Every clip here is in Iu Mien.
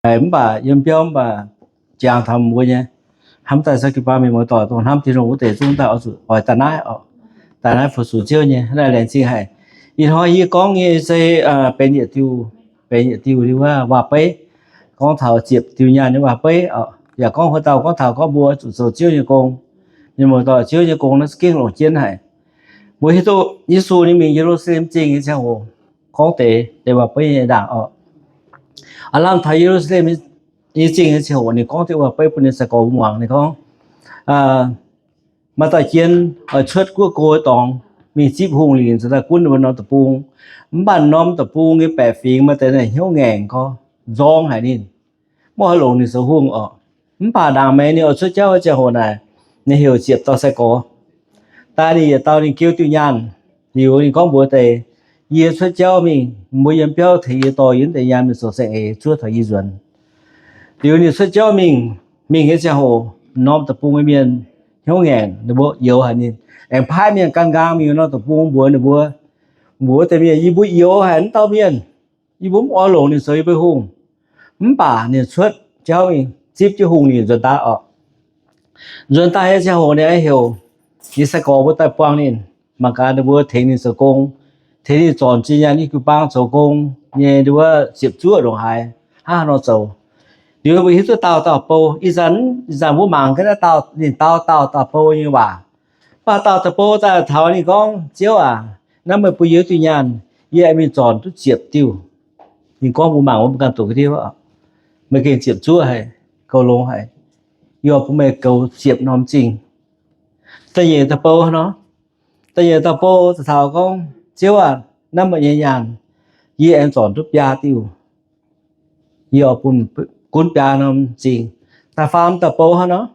Mv baac yiem biauv mv baac jangx taux mbuo nyei, hnamv daaih se jiu-baang mienh muoz-doic dongh hnamv Tin-Hungh wuov deix zungv daaih oix zuqc oix daaih naaiv oc, daaih naaiv fu-sux Ziouv nyei, naaiv laengz zingh haic. Ih hnoi yie gorngv nyei se benx yietc diuh, benx yietc diuh liuz waac-beiv, gorngv taux ziepc diuh nyaanh nyei waac-beiv oc. Yaac gorngv haaix dauh gorngv taux gorngv mbuo zuqc zoux Ziouv nyei gong, mienh muoz-doic, Ziouv nyei gong naaiv za'gengh longc jienv haic. Mbuo hiuv duqv Yesu ninh mingh Ye^lu^saa^lem Zingh nyei ziangh hoc, gorngv deix deix waac-beiv nyei ndaangc oc. Aav lamh taux Ye^lu^saa^lem nyei zingh nyei ziangh hoc ninh gorngv deix waac-beiv bun ninh sai-gorx muangx. Ninh gorngv, maaih dauh jien oix cuotv guoqv go dorngx mingh zipv hungh lingc nzuonx daaih gunv ninh mbuo norm deic-bung. Mv baac norm deic-bung nyei baeqc fingx maaih deix naaic hnyouv ngaengc gorx, nzorng haic ninh, mv oix longc ninh zoux hungh oc. Mv baac ndaangc maengx ninh oix cuotv jauv nyei ziangh hoc naaic, ninh heuc ziepc dauh sai-gorx daaih, ninh yietc dauh ninh geu diuh nyaanh. Liuz ninh gorngv mbuox deix, yie cuotv jauv mingh, mbuo yiem biauv tengx yie dorh yie wuov deix nyaanh mingh zoux saeng-eix zuov taux yie nzuonx. Liuz ninh cuotv jauv mingh, mingh nyei ziangh hoc norm deic-bung nyei mienh hnyouv ngaengc, ninh mbuo youx haic ninh, aengx paaiv mienh gan nqaang mingh norm deic-bung mbuox ninh mbuo, mbuox deix mienh, yie mbuo youx haic wuov dauh mienh, yie mbuo mv oix longc ninh zoux yie mbuo hungh. Mv baac ninh cuotv jauv mingh zipv jienv hungh lingc nzuonx daaih oc. Nzuonx daaih nyei ziangh hoc ninh heuc ninh sai-gorx mbuo daaih buangh ninh, mangc gaax ninh mbuo tengx ninh zoux gong, tengx ninh zornc zinh nyaanh yiem jiu-baang zoux gong nyei, ninh mbuo ziepc zuoqv ndongc haaix, hnangv haaix nor zoux. Liuz mbuo hiuv duqv dauh dauh bou. Ih zanc, ih zanc mbuo mangc gaax naaiv dauh, ninh dauh dauh dauh bou nyei waac. Mv baac dauh dauh bou daaih taux ninh gorngv, Ziouv aac, naaiv meih bun yie wuov diuh nyaanh, yie aengx mingh zornc duqv ziepc diuh. Ninh gorngv mbuo mangc wuov, mbuo ganh doqc ga'ndiev, meih gengh ziepc zuoqv haic, goux longx haic. Yie oix bun meih goux ziepc norm zingh. Da'nyeic dauh bou hnangv nor, da'nyeic dauh bou daaih taux gorngv, Ziouv aac, naaiv meih nyei nyaanh, yie aengx zornc duqv biaa diuh. Yie oix bun gunv biaa norm zingh. Da'faam dauh bou hnangv nor,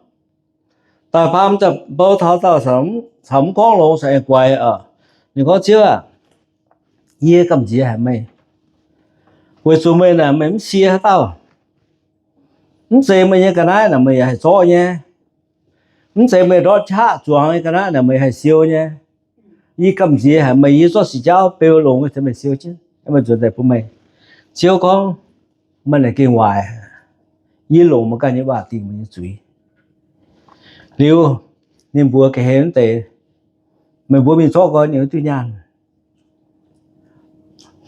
da'faam dauh bou taux dauh caux mv gorngv longx, caux aengx guaix oc. Ninh gorngv, Ziouv aac, yie gamh nziex haic meih, weic zuqc meih naaic meih mv sie haaix dauh. Mv zeiz meih nyei ga'naaiv naaic meih yaac haih zorqv nyei. Mv zeiz meih ndortv qaqv zuangx nyei ga'naaiv naaic meih haih siou nyei. Yie gamh nziex haic meih, yie zorqv sic jaauv beu longx tengx meih siou jienv, meih nzuonx daaih bun meih. Ziouv gorngv, meih naaic gengh waaic. Yie longc meih ganh nyei waac dingc meih nyei zuiz. Liuz, ninh mbuox ga'hlen wuov deix, meih mbuo mingh zorqv nqoi ninh wuov diuh nyaanh.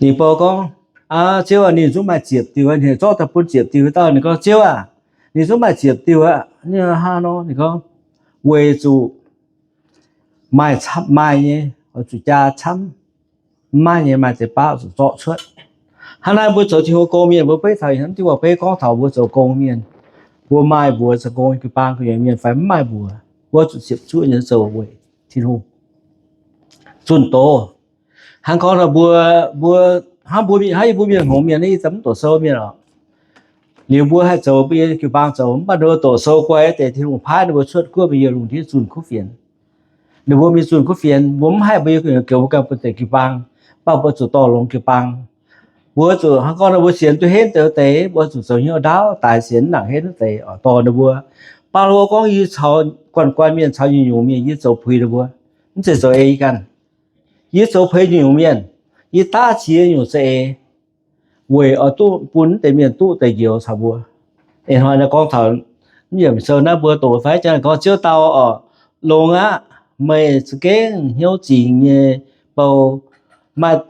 Ninh bou gorngv, Aa, Ziouv aac, ninh zungv maaih ziepc diuh aqv. Ninh zorqv daaih bun ziepc diuh dauh. Ninh gorngv, Ziouv aac, ninh zungv maaih ziepc diuh aqv. Hnangv nor ninh gorngv, weic zuqc maaih camv maaih nyei, oix zuqc jaa camv. Mv maaih nyei, maaih deix baav zuqc zorqv cuotv. Hnangv naaiv mbuo zoux Tin-Hungh gong mienh, mbuo beiv taux hnamv diuh waac beiv gorngv taux mbuo zoux gong mienh, mbuo maaih mbuox zoux gong jiu-baang gu'nyuoz mienh fai mv maaih mbuox, mbuo zuqc ziepc zuoqv nyei zoux weic Tin-Hungh zunh doz. Hnangv gorngv mbuo, mbuo, hnangv mbuo, hnangv yie mbuo mienh hngongx mienh, yie za'gengh mv doqc sou mienh oc. Liuz mbuo haih zoux mbuo nyei jiu-baang zoux, mv baac ninh mbuo doqc sou guai deix, Tin-Hungh paaiv ninh mbuo cuotv guoqv mingh yiem lungh ndiev zunh kuv fienx. Ninh mbuo mingh zunh kuv fienx, mbuo mv haih mbuo nyei gu'nyuoz goux mbuo ganh bun deix jiu-baang, mv baac mbuo zuqc dorh longx jiu-baang. Mbuo zuqc hnangv gorngv ninh mbuo sienx duqv henv deix wuov deix, mbuo zuqc zoux hnyouv ndaauv daaih sienx nangc henv wuov deix dorh ninh mbuo. Baulo gorngv, Yie caux guanh guanh mienh caux nyungc-nyungc mienh yie zoux puix ninh mbuo, mv zeiz zoux ei yie ganh. Yie zoux puix nyungc-nyungc mienh, yie daav ziex nyungc za'eix weic oix duqv bun deix mienh duqv deix njoux caux mbuo. Ih hnoi naaiv gorngv taux mv yiemc sou naaiv mbuo doqc fai janx gorngv Ziouv dau oc, longx aqv. Meih za'gengh hnyouv zingx nyei bou, maaih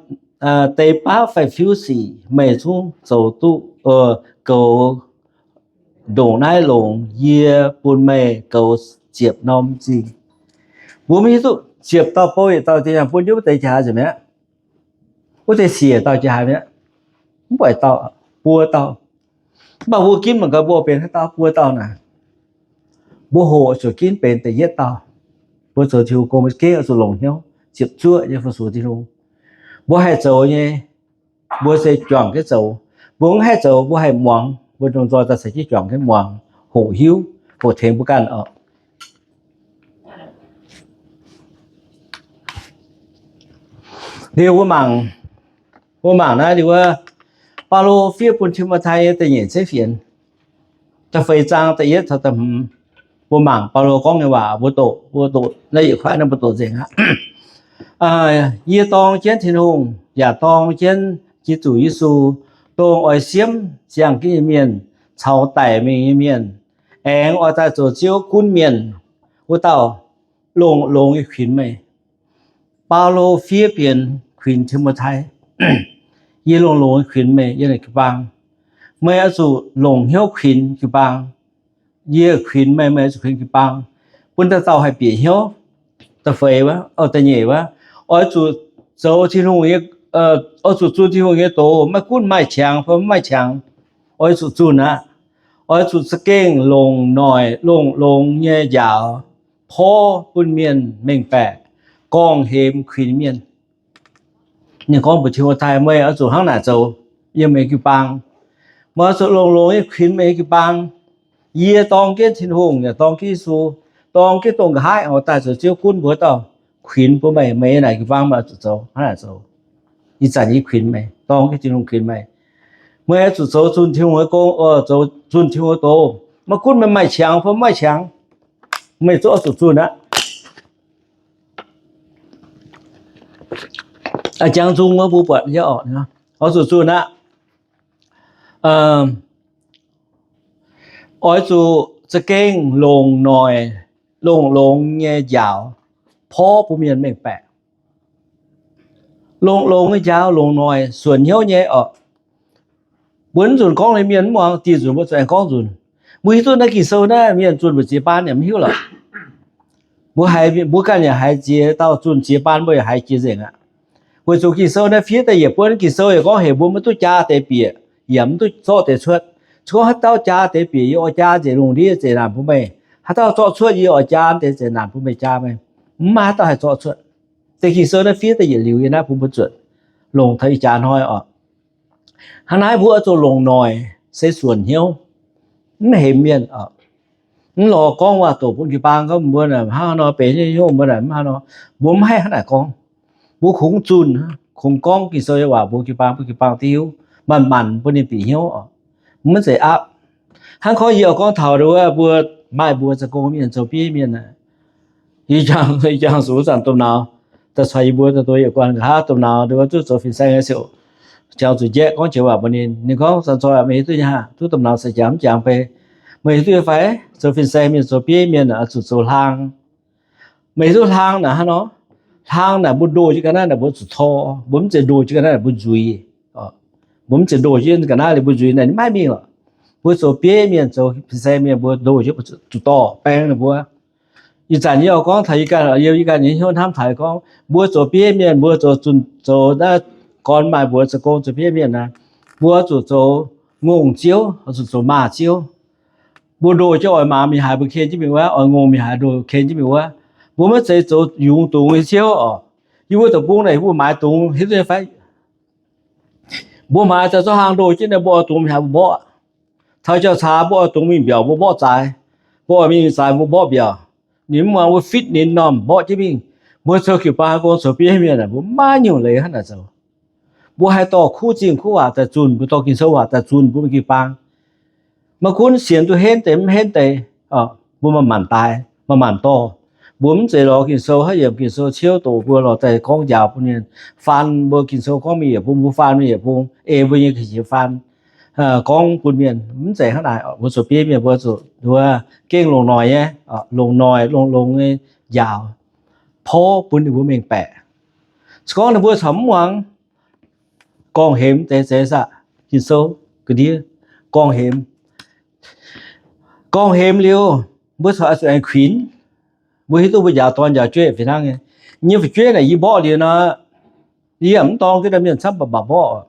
deix baav fai fiuv sic meih zungv zoux duqv goux ndongc naaiv longx. Yie bun meih goux ziepc norm zingh. Mbuo mv hiuv duqv ziepc dauh bou yietc dauh deix yaac bun jienv wuov deix jaax nzengc mi'aqv. Wuov deix siec dauh jaax mi'aqv. Mv buatc dauh, buo dauh. Mv baac mbuo ginv mangc gaax mbuo benx haaix dauh buo dauh naaic. Mbuo hoqc zuqc ginv benx da'yietv dauh. Mbuo zoux Tin-Hungh gong mbuo gengh oix zuqc longc hnyouv ziepc zuoqv nyei fu-sux Tin-Hungh. Mbuo haih zoux nyei, mbuo se juangc jienv zoux. Mbuo mv haih zoux, mbuo haih muangx, mbuo lomh nzoih daaih caux jienv juangc jienv muangx, hoqc hiuv, hoqc tengx mbuo ganh oc. Liuz mbuo mangc, mbuo mangc naaiv liuz wuov, Baulo fiev bun Ti^mo^tai nyei da'nyeic zeiv fienx, da'feix zaang da'yietv taux da'hmz. Mbuo mangc Baulo gorngv nyei waac, mbuo doqc, mbuo doqc naaiv yietc kuaaiv naaiv mbuo doqc nzengc aqv. Yie dorng jienv Tin-Hungh yaac dorng jienv Giduc Yesu, dongh oix siemv ziangh jienv nyei mienh, caux daic mingh nyei mienh, aengx oix daaih zoux Ziouv gunv mienh, wuov dauh longx-longx nyei kuinx meih. Baulo fiev fienx kuinx Ti^mo^tai, Yie longx-longx nyei kuinx meih yiem naaic jiu-baang. Meih oix zuqc longc hnyouv kuinx jiu-baang. Yie kuinx meih, meih oix zuqc kuinx jiu-baang, bun dauh dauh haih bieqc hnyouv. Da'feix wuov, da'nyeic wuov, oix zuqc zoux Tin-Hungh nyei, oix zuqc zunh Tin-Hungh nyei doz, maiv gunv maaih qangx fai maiv maaih qangx, oix zuqc zunh aqv. Oix zuqc za'gengh longc noic longx-longx nyei njaaux porv bun mienh mengh baeqc, gorngv-hemx kuinx mienh. Ninh gorngv mbuox Ti^mo^tai, Meih oix zuqc hnangv naaic zoux yiem meih jiu-baang. Meih oix zuqc longx-longx nyei kuinx meih nyei jiu-baang. Yie dorng jienv Tin-Hungh yaac dorng jienv Yesu, dorng jienv dongh nqa'haav oix daaih zoux Ziouv gunv mbuo dauh kuinx bun meih. Meih yiem naaic jiu-baang meih oix zuqc zoux hnangv naaic zoux. Ih zanc yie kuinx meih, dorng jienv Tin-Hungh kuinx meih. Meih oix zuqc zoux zunh Tin-Hungh nyei gong, zoux zunh Tin-Hungh nyei doz, maiv gunv meih maaih qangx fai maiv maaih qangx, meih zungv oix zuqc zunh aqv. Jangx nzung wuov mbuo buatc oc, oix zuqc zunh aqv. Oix zuqc za'gengh longc noic longx-longx nyei njaaux porv bun mienh mengh baeqc. Longx-longx nyei njaaux, longc noic, suonc hnyouv nyei oc. Mbuo mv nzunc gorngv nyei mienh mv muangx, dieh nzunc mbuo zuqc aengx gorngv nzunc. Mbuo hiuv duqv naaiv Ging-Sou naaiv mienh zunh mbu'ziex baan yaac mv hiuv lorqc. Mbuo haiz, mbuo ganh yaac haiz ziex dauh zunh ziex baan, mbuo yaac haiz jiex nzengc aqv. Weic zuqc Ging-Sou naaiv fiev da'yietc buonv Ging-Sou yaac gorngv heuc mbuo maiv duqv jaa deix bieqc, yaac mv duqv zorqv deix cuotv. Se gorngv haaix dauh jaa deix bieqc, yie oix jaa nzengc lungh ndiev zeix naanc bun meih. Haaix dauh zorqv cuotv, yie oix jaa deix zeix naanc bun meih jaa meih. Mv maaih haaix dauh haih zorqv cuotv. Deix Ging-Sou naaiv fiev da'yietc liuz yie naaiv bun mbuo zuotc longc taux ih jaax hnoi oc. Hnangv naaiv mbuo oix zuqc longc noic se suonc hnyouv, mv hemx mienh oc. Mv lorz gorngv waac-doqc bun jiu-baang gorngv mbuo naaic hnangv haaix nor, benx hnyouv mbuo naaic mv haaix nor. Mbuo mv haih hnangv naaic gorngv. Mbuo kungx zunh, kungx gorngv Ging-Sou nyei waac mbuox jiu-baang, bun jiu-baang diuv manc-manc bun ninh bieqc hnyouv oc. Mv zeiz aapv. Hnangv gorngv yie oix gorngv taux wuov mbuo maaih mbuo zoux gong mienh, zoux bieiv mienh aqv. Yie jangx, yie jangx zuqc wuov zanc domh nauz daaih caux yie mbuo daaih nduov yietc guanh nqa'haav, domh nauz nduov zuqc zoux fin-saeng nyei ziouc jangx zuqc njaeqv gorngv jiex waac mbuox ninh. Ninh gorngv, Zanc-zoih aac, meih hiuv duqv nyei aqv, duqv domh nauz se jangx mv jangx beiv. Meih hiuv duqv nyei fai? Zoux fin-saeng mienh, zoux bieiv mienh oix zuqc zoux hlaang. Meih hiuv duqv hlaang naaic hnangv nor? Hlaang naaic mbuo ndoh jienv ga'naaiv naaic mbuo zuqc tor, mbuo mv zeiz ndoh jienv ga'naaiv naaic mbuo nzuiz. Mbuo mv zeiz ndoh jienv ga'naaiv liuz mbuo nzuiz naaic, ninh maiv mingh lorqc. Mbuo zoux bieiv mienh, zoux fin-saeng mienh, mbuo ndoh jienv zuqc dorh baeng ninh mbuo. Ih zanc yie oix gorngv taux yie ganh, yie ganh nyei hnyouv hnamv taux gorngv mbuo zoux bieiv mienh, mbuo zoux zunh, zoux naaiv gorn maaih mbuox zoux gong zoux bieiv mienh naaic, mbuo zuqc zoux ngongh ziouv, zuqc zoux maaz ziouv. Mbuo ndoh jienv oix maaz mingh haaix mbuo ken jienv mingh wuov, oix ngongh mingh haaix ndoh ken jienv mingh wuov. Mbuo maiv zeiz zoux yungz dungz nyei ziouv oc. Yie mbuo deic-bung naaic mbuo maaiz dungz hiuv duqv nyei fai? Mbuo maaiz daaih zorqv hlaang ndoh jienv naaic, mbuo oix dungz mingh haaix mbuo mborqv. Taux jauv-caax mbuo oix dungz mingh mbiaauc mbuo mborqv zaaix. Mbuo oix mingh zaaix mbuo mborqv mbiaauc. Ninh mv muangx mbuo fitv ninh norm mborqv jienv mingh. Mbuo zoux jiu-baang gong zoux bieiv mienh aeqv, mbuo maiv nyungc leiz hnangv naaic zoux. Mbuo haih dorh kuv zingh kuv waac daaih zunh, mbuo dorh Ging-Sou waac daaih zunh mbuo nyei jiu-baang. Maiv gunv sienx duqv henv deix mv henv deix, mbuo manc-manc daaih, manc-manc dorh. Mbuo mv zeiz lorz Ging-Sou, haaix yiemc Ging-Sou ciouv doqc mbuo lorz daaih gorngv njaaux bun mienh faan. Mbuo Ging-Sou gorngv mingh yietc bung mbuo faan, mingh yietc bung ei mbuo nyei ga'qiex faan, gorngv bun mienh. Mv zeiz hnangv naaic. Mbuo zoux bieiv mienh mbuo zuqc nduov gengh longc noic nyei, longc noic longx-longx nyei njaaux porv bun ninh mbuo mengh baeqc. Se gorngv ninh mbuo corc mv muangx, gorngv-hemx deix zeiz saah? Ging-Sou ga'ndiev gorngv-hemx. Gorngv-hemx liuz, mbuo corc oix zuqc aengx kuinx. Mbuo hiuv duqv mbuo njaaux dorn njaaux jueiv fih hnangv nyei. Yie nyei fu'jueiv naaic yie mborqv liuz nor, yie yaac mv dorng jienv mienh camv baac mborqv.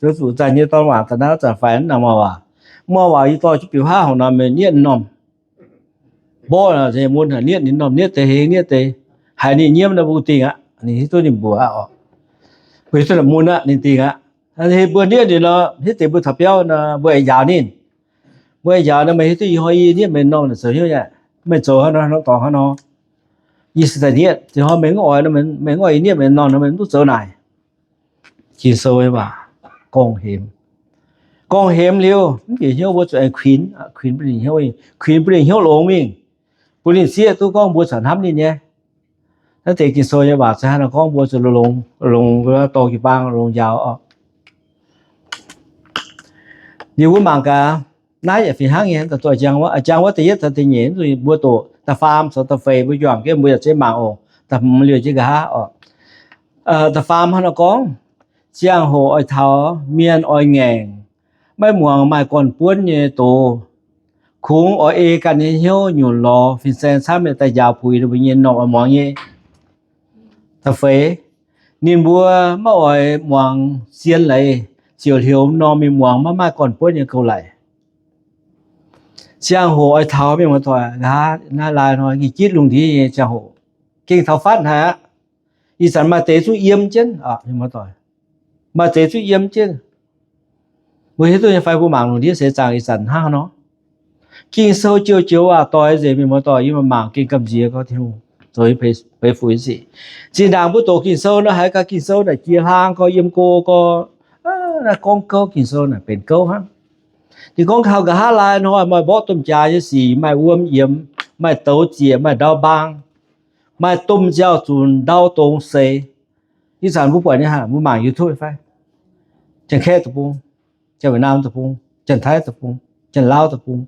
Zoux zuqc zanc nyei dorn waac da'naaiv zanc faix mv nangc mangc waac. Mv nangc waac yie dorh jienv biux haav hongc norm, mienh nietv norm. Mborqv ninh mun haic, nietv ninh norm, nietv deix hengx, nietv deix haiz ninh nyiemv nor mbuo dingh aqv. Ninh hiuv duqv ninh mbuoqc aqv oc. Mbuo hiuv duqv ninh mun aqv, ninh dingh aqv. Mbuo nietv ninh nor, hietv deix mbuo taux biauv nor, mbuo aengx njaaux ninh. Mbuo aengx njaaux nor, meih hiuv duqv ih hnoi yie nietv meih norm naaic zoux hnyouv nyei. Meih zoux hnangv nor, hnangv dorngx hnangv nor. Yie se daaih nietv, ih hnoi meih mv oix nor, meih mv oix yie nietv meih norm nor, meih mv duqv zoux naaic. Ging-Sou nyei waac gorngv-hemx. Gorngv-hemx liuz, mv bieqc hnyouv mbuo zuqc aengx kuinx, kuinx bun ninh hnyouv, kuinx bun ninh hnyouv longx mingh, bun ninh zieqv duqv gorngv mbuo corc hnamv ninh nyei. Naaiv deix Ging-Sou nyei waac se hnangv naaiv gorngv mbuo zuqc longx, longx dorh jiu-baang, longx njaaux oc. Liuz mbuo mangc gaax, Naaiv yaac fih hnangv nyei, da'duqv jang wuov, jang wuov da'yietv caux da'nyeic, mbuo doqc da'faam caux da'feix mbuo juangc jienv, mbuo yaac zeiv mangc oc. Da'hmz liuz jienv nqa'haav oc. Da'faam hnangv nor gorngv, ziangh hoc oix taux mienh oix ngaengc, maiv muangx maaih gorn-buonv nyei doz, kungx oix ei ganh nyei hnyouv nyunc lorz fin-saeng camv mienh daaih njaaux puix ninh mbuo nyei norm oix muangx nyei. Da'feix, ninh mbuo maiv oix muangx zien leiz, ziouc heuc norm mingh muangx maiv maaih gorn-buonv nyei gouv-laic. Ziangh hoc oix taux, mienh muoz-doic, nqa'haav naaiv laai hnoi gengh jitv lungh ndiev nyei ziangh hoc, gengh taux fatv haic aqv. Ih zanc maaih deix zungv yiem jienv, mienh muoz-doic, maaih deix zungv yiem jienv. Mbuo hiuv duqv nyei fai? Mbuo mangc lungh ndiev seix zaangc ih zanc hnangv nor. Ging-Sou joux-joux waac doix nzengc, mienh muoz-doic, yie mangc gengh gamh nziex gorngv Tin-Hungh zoux nyei beiv fuix sic. Zinh ndaangc mbuo doqc Ging-Sou nor, haiz gaax Ging-Sou naaic jiex hlaang gorx, yiem go gorx, naaiv gorngv gouv, Ging-Sou naaic benx gouv hnangv. Ninh gorngv kaux nqa'haav laai hnoi maaih mborqv domh jaax nyei sic, maaih wuom yiemx, maaih douz ziec, maaih ndau mbaang, maaih domh nziaaux-zunc, ndau dongz seix. Ih zanc mbuo buatc nyei hnangv, mbuo mangc YouTube fai? Janx-Kaeqv deic-bung, Janx-Wietc-Naam deic-bung, Janx-Taiv deic-bung, Janx-Laauv deic-bung,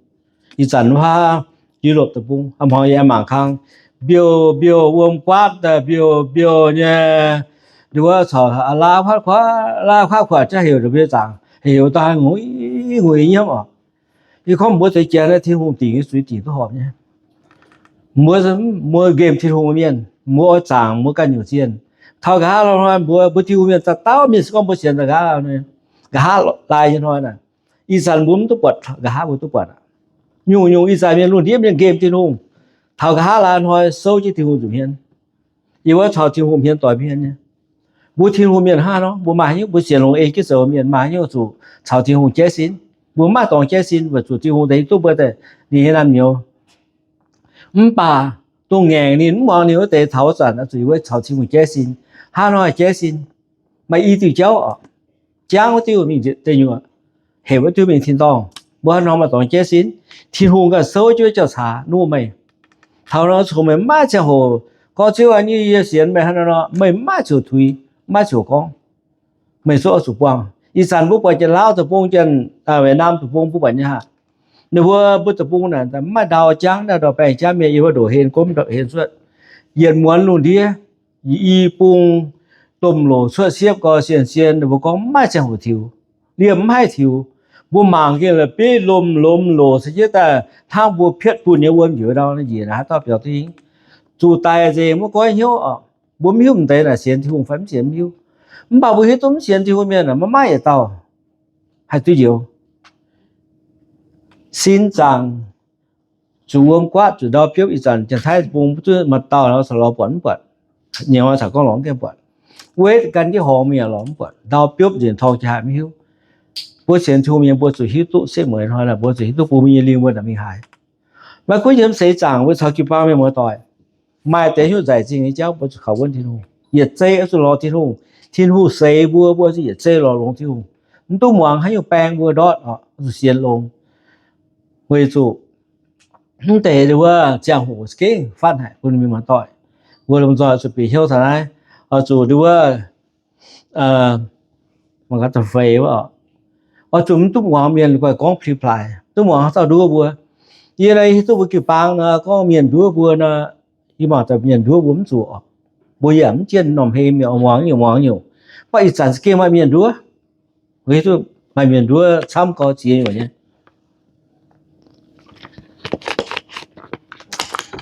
ih zanc wuov Yu^lopc deic-bung, a'hmuangx yie mangc kang, mbiouh mbiouh wuom guaatv daaih, mbiouh mbiouh nyei, nduov caux laav kuav kuatv, laav kuav kuatv jaav heuc nduov mbiouh zaangc, heuc daaih nguiz nguiz nyiemv oc. Yie gorngv mbuo zeix janx naaiv, Tin-Hungh dingc nyei zuiz dingc duqv horpc nyei. Mbuo, mbuo nqemh Tin-Hungh mienh, mbuo oix zaangc mbuo ganh nyungc zienh. Taux nqa'haav laai hnoi mbuo, mbuo Tin-Hungh mienh dauh dauh mienh se gorngv mbuo sienx nqa'haav, nqa'haav laai nyei hnoi naaic, ih zanc mbuo mv duqv buatc, nqa'haav mbuo duqv buatc aqv. Nyungc-nyungc ih zanc mienh lungh ndiev mienh nqemh Tin-Hungh. Taux nqa'haav laai hnoi souv jienv Tin-Hungh nza'hmien. Yie wuov caux Tin-Hungh hmien doic hmien nyei. Mbuo Tin-Hungh mienh hnangv nor, mbuo maaih haaix nyungc, mbuo sienx longx ei jienv zoux mienh maaih haaix nyungc zuqc caux Tin-Hungh jaiv sin? Mbuo maiv maaih dorngx jaiv sin, weic zuqc Tin-Hungh deix duqv mbuo daaih ninh nyei naamh nyouz. Mv baac dongh ngaengc ninh mv muangx ninh wuov deix taux wuov zanc, zuqc yie wuov caux Tin-Hungh jaiv sin. Hnangv nor jaiv sin, maaih i diuh jauv oc. Jangv wuov diuh mingh deic nyuoqc, hepc wuov diuh mingh tin-dorngh. Mbuo hnangv nor maaih dorngx jaiv sin, Tin-Hungh ganh souv jienv wuov jauv-caax nuqv meih. Taux nor congx meih maiv ziangh hoc gorngv, Ziouv aac, yie sienx meih hnangv nor nor, meih maiv ziouc tuix, maiv ziouc gorngv. Meih zungv oix zuqc buangh. Ih zanc mbuo buatc Janx-Laauv deic-bung, Janx, Wietc-Naam deic-bung, mbuo buatc nyei haic. Ninh mbuo, mbuo deic-bung naaic maiv ndau jangv, ndau baengh jangv mienh, yie mbuo ndoqc hlen gomv ndoqc hlen cuotv, yietc muonz lungh ndiev, i bung domh loc cuotv siepv gau, sien-sien ninh mbuo gorngv maiv ziangh hoc tiux, liemh mv haih tiux. Mbuo mangc gengh la'bieiv lomh lomh loc se jienv daaih hnangv mbuo pietv bunh nyei wuom njiec ndau njiec naaic, haaix dauh biaux duqv hingh. Zuqc daic nzengc, maiv goiv hnyouv oc. Mbuo mv hiuv m'deix naaic sienx Tin-Hungh fai mv sienx mv hiuv. Mv baac mbuo hiuv duqv mv sienx Tin-Hungh mienh maiv maaih yietc dauh haih duqv njoux. Sin zaangc, zuqc wuom guaatv, zuqc ndau biopv. Ih zanc Janx-Taiv bung mbuo duqv maaih dauh nor, caux lorz buatc mv buatc? Nyiemc caux gorngv lorz mv gaengh buatc. Weic gan jienv horngz mingh lorz mv buatc, ndau biopv nzengc, torng jienv haaix mv hiuv. Mbuo sienx Tin-Hungh mienh mbuo zuqc hiuv duqv setv mueiz hnoi naaic, mbuo zuqc hiuv duqv bun mbuo nyei lingh wuonh naaic mingh haaix. Maaih guoqv yiem seix zaangc mbuo caux jiu-baang mienh muoz-doic, maaih deix hnyouv nzaic zingh nyei jauv mbuo zuqc kaux wuonv Tin-Hungh, yietc zei oix zuqc lorz Tin-Hungh. Tin-Hungh seix mbuo, mbuo zuqc yietc zei lorz longx Tin-Hungh. Mv duqv muangx haaix nyungc baeng mbuo ndortv oc, zuqc sienx longx. Weic zuqc mv deix wuov ziangh hoc za'gengh fatv haic bun mienh muoz-doic. Mbuo lomh nzoih zuqc bieqc hnyouv taux naaiv, oix zuqc nduov, mangc gaax da'feix wuov, oix zuqc mv duqv muangx mienh guaix gorngv pli plaaix, duqv muangx haaix dauh nduov mbuo. Yie naaiv hiuv duqv mbuo jiu-baang nor gorngv mienh nduov mbuo nor, yie mangc daaih mienh nduov mbuo mv zuqc oc. Mbuo yaac mv jienv norm hei mienh muangx nyungc muangx nyungc. Mv baac ih zanc za'gengh maaih mienh nduov. Mbuo hiuv duqv maaih mienh nduov camv gau ziex nyungc nyei.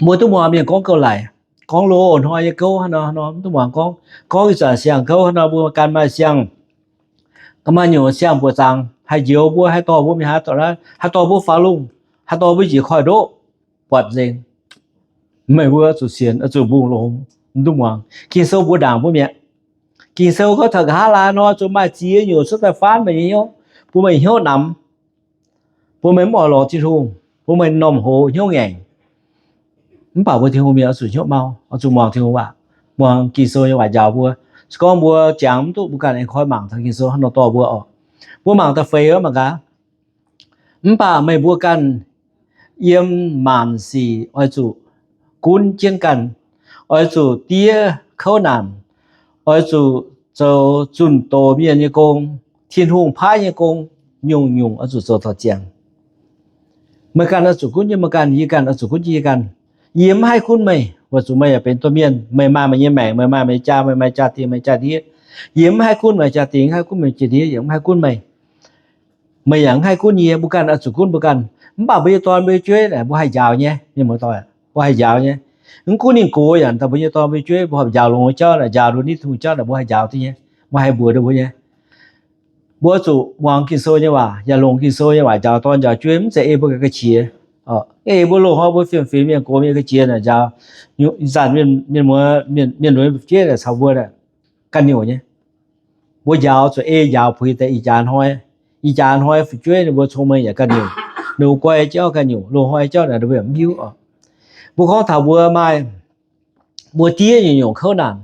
Mbuo duqv muangx mienh gorngv gouv laic, gorngv loz-hnoi nyei gouv hnangv nor, mv duqv muangx gorngv, gorngv ih zanc siang-gouv hnangv nor, mbuo ganh maaih siang, ganh maaih nyungc siang-mbuoqc zaangc haih njoux mbuo, haih dorh mbuo mingh haaix, haaix dorh mbuo faaux lungh, haih dorh mbuo njiec koiv-ndoqv, buatc nzengc. Meih mbuo zuqc sienx, zuqc mbungh longx, mv duqv muangx. Ging-Sou mbuox ndaangc mbuo mi'aqv. Ging-Sou gorngv taux nqa'haav laai nor, zuqc maaih ziex nyungc cuotv daaih faanv meih nyei hnyouv, bun meih hnyouv namx, bun meih mv oix lorz Tin-Hungh, bun meih normh hoz hnyouv ngaengc. Mv baac mbuo Tin-Hungh mienh oix zuqc hnyouv mau, oix zuqc muangx Tin-Hungh waac, muangx Ging-Sou nyei waac njaaux mbuo. Se gorngv mbuo jangx mv duqv, mbuo ganh aengx koi mangc taux Ging-Sou hnangv nor dorh mbuo oc. Mbuo mangc da'feix wuov mangc gaax. Mv baac meih mbuo ganh yiem maanc sic oix zuqc gunv jienv ganh, oix zuqc diev kouv naanc, oix zuqc zoux zunh doz mienh nyei gong, Tin-Hungh paaiv nyei gong, nyungc-nyungc oix zuqc zoux taux ziangx. Meih ganh oix zuqc gunv nyei meih ganh, yie ganh oix zuqc gunv nyei yie ganh. Yie mv haih gunv meih, weic zuqc meih yaac benx domh mienh. Meih maaih meih nyei maengc, meih maaih meih nyei jaa, meih maaih jaa-dingh, meih jaa-ndiev. Yie mv haih gunv meih jaa-dingh, haih gunv meih jaa-ndiev, yie mv haih gunv meih. Meih yaac mv haih gunv yie, mbuo ganh oix zuqc gunv mbuo ganh. Mv baac mbuo nyei dorn mbuo nyei jueiv naaic, mbuo haih njaaux nyei, mienh muoz-doic, mbuo haih njaaux nyei. Mv gunv ninh gox yaac daaih, mbuo nyei dorn mbuo nyei jueiv mbuo horpc njaaux longx nyei jauv naaic, njaaux nduqc nitv Tin-Hungh jauv naaic, mbuo haih njaaux duqv nyei. Mbuo haih mbuox duqv mbuo nyei. Mbuo zuqc muangx Ging-Sou nyei waac, yaac longc Ging-Sou nyei waac njaaux dorn njaaux jueiv, mv zeiz ei mbuo ga'qiex. Ei mbuo loz-hnoi mbuo fiem-fingx mienh gox mienh ga'qiex naaic njaaux. Ih zanc mienh muoz, mienh lunx fu'jueiv naaic caux mbuo ganh nyungc nyei. Mbuo njaaux zuqc ei njaaux puix deix ih jaax hnoi. Ih jaax hnoi fu'jueiv ninh mbuo cong-mengh yaac ganh nyungc, ninh mbuo guai jauv ganh nyungc, loz-hnoi jauv naaic ninh mbuo yaac mv hiuv oc. Mbuo gorngv taux mbuo maaih, mbuo diev nyungc-nyungc kouv naanc,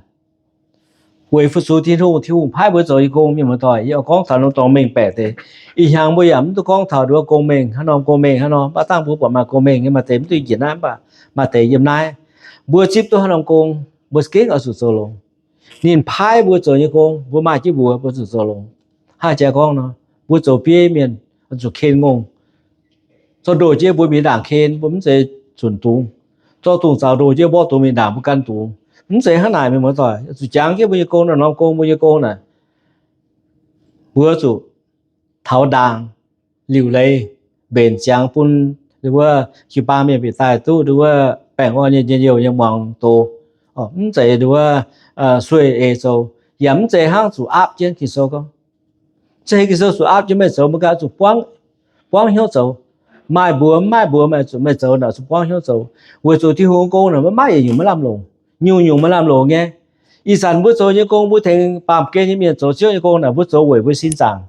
weic fu-sux Tin-Hungh, Tin-Hungh paaiv mbuo zoux nyei gong, mienh muoz-doic. Yie oix gorngv taux norm dorngx mengh baeqc deix. Ih hnyangx mbuo yaac mv duqv gorngv taux nduov gong mengh hnangv norm, gong mengh hnangv norm, mv baac dangh mbuo buatc maaih gong mengh nyei, maaih deix mv duqv njiec naaiv, mv baac maaih deix yiem naaiv. Mbuo zipv duqv hnangv norm gong, mbuo gengh oix zuqc zoux longx. Ninh paaiv mbuo zoux nyei gong, mbuo maaih jienv mbuox mbuo zuqc zoux longx. Hnangv jaax gorngv nor, mbuo zoux bieiv mienh oix zuqc ken ngongh. Zorqv ndoh jienv mbuo mingh ndaangc ken, mbuo mv zeiz zunc dungz. Zorqv dungz zaux ndoh jienv mborqv dungz mingh ndaangc mbuo gan dungz. Mv zeiz hnangv naaic, mienh muoz-doic. Zuqc jangx jienv mbuo nyei gong, norm gong mbuo nyei gong naaic, mbuo zuqc taux ndaangc, liuc leiz, mbenc ziangx bun wuov jiu-baang mienh bieqc daaih duqv wuov baengh orn nyei njien-youh nyei muangx doz. Mv zeiz wuov sueih eix zoux, yaac mv zeiz hnangv zuqc aapv jienv. Ging-Sou gorngv, mv zeiz Ging-Sou zuqc aapv jienv meih zoux, mbuo ganh zuqc buangv hnyouv zoux. Maaih mbuox mv maaih mbuox, meih zuqc, meih zoux naaic zuqc buangv hnyouv zoux, weic zuqc Tin-Hungh gong naaic maiv maaih yietc nyungc maiv lamh longc. Nyungc-nyungc maiv lamh longc nyei. Ih zanc mbuo zoux nyei gong, mbuo tengx baamh gen nyei mienh zoux Ziouv nyei gong naaic, mbuo zoux weic mbuo sin zaangc,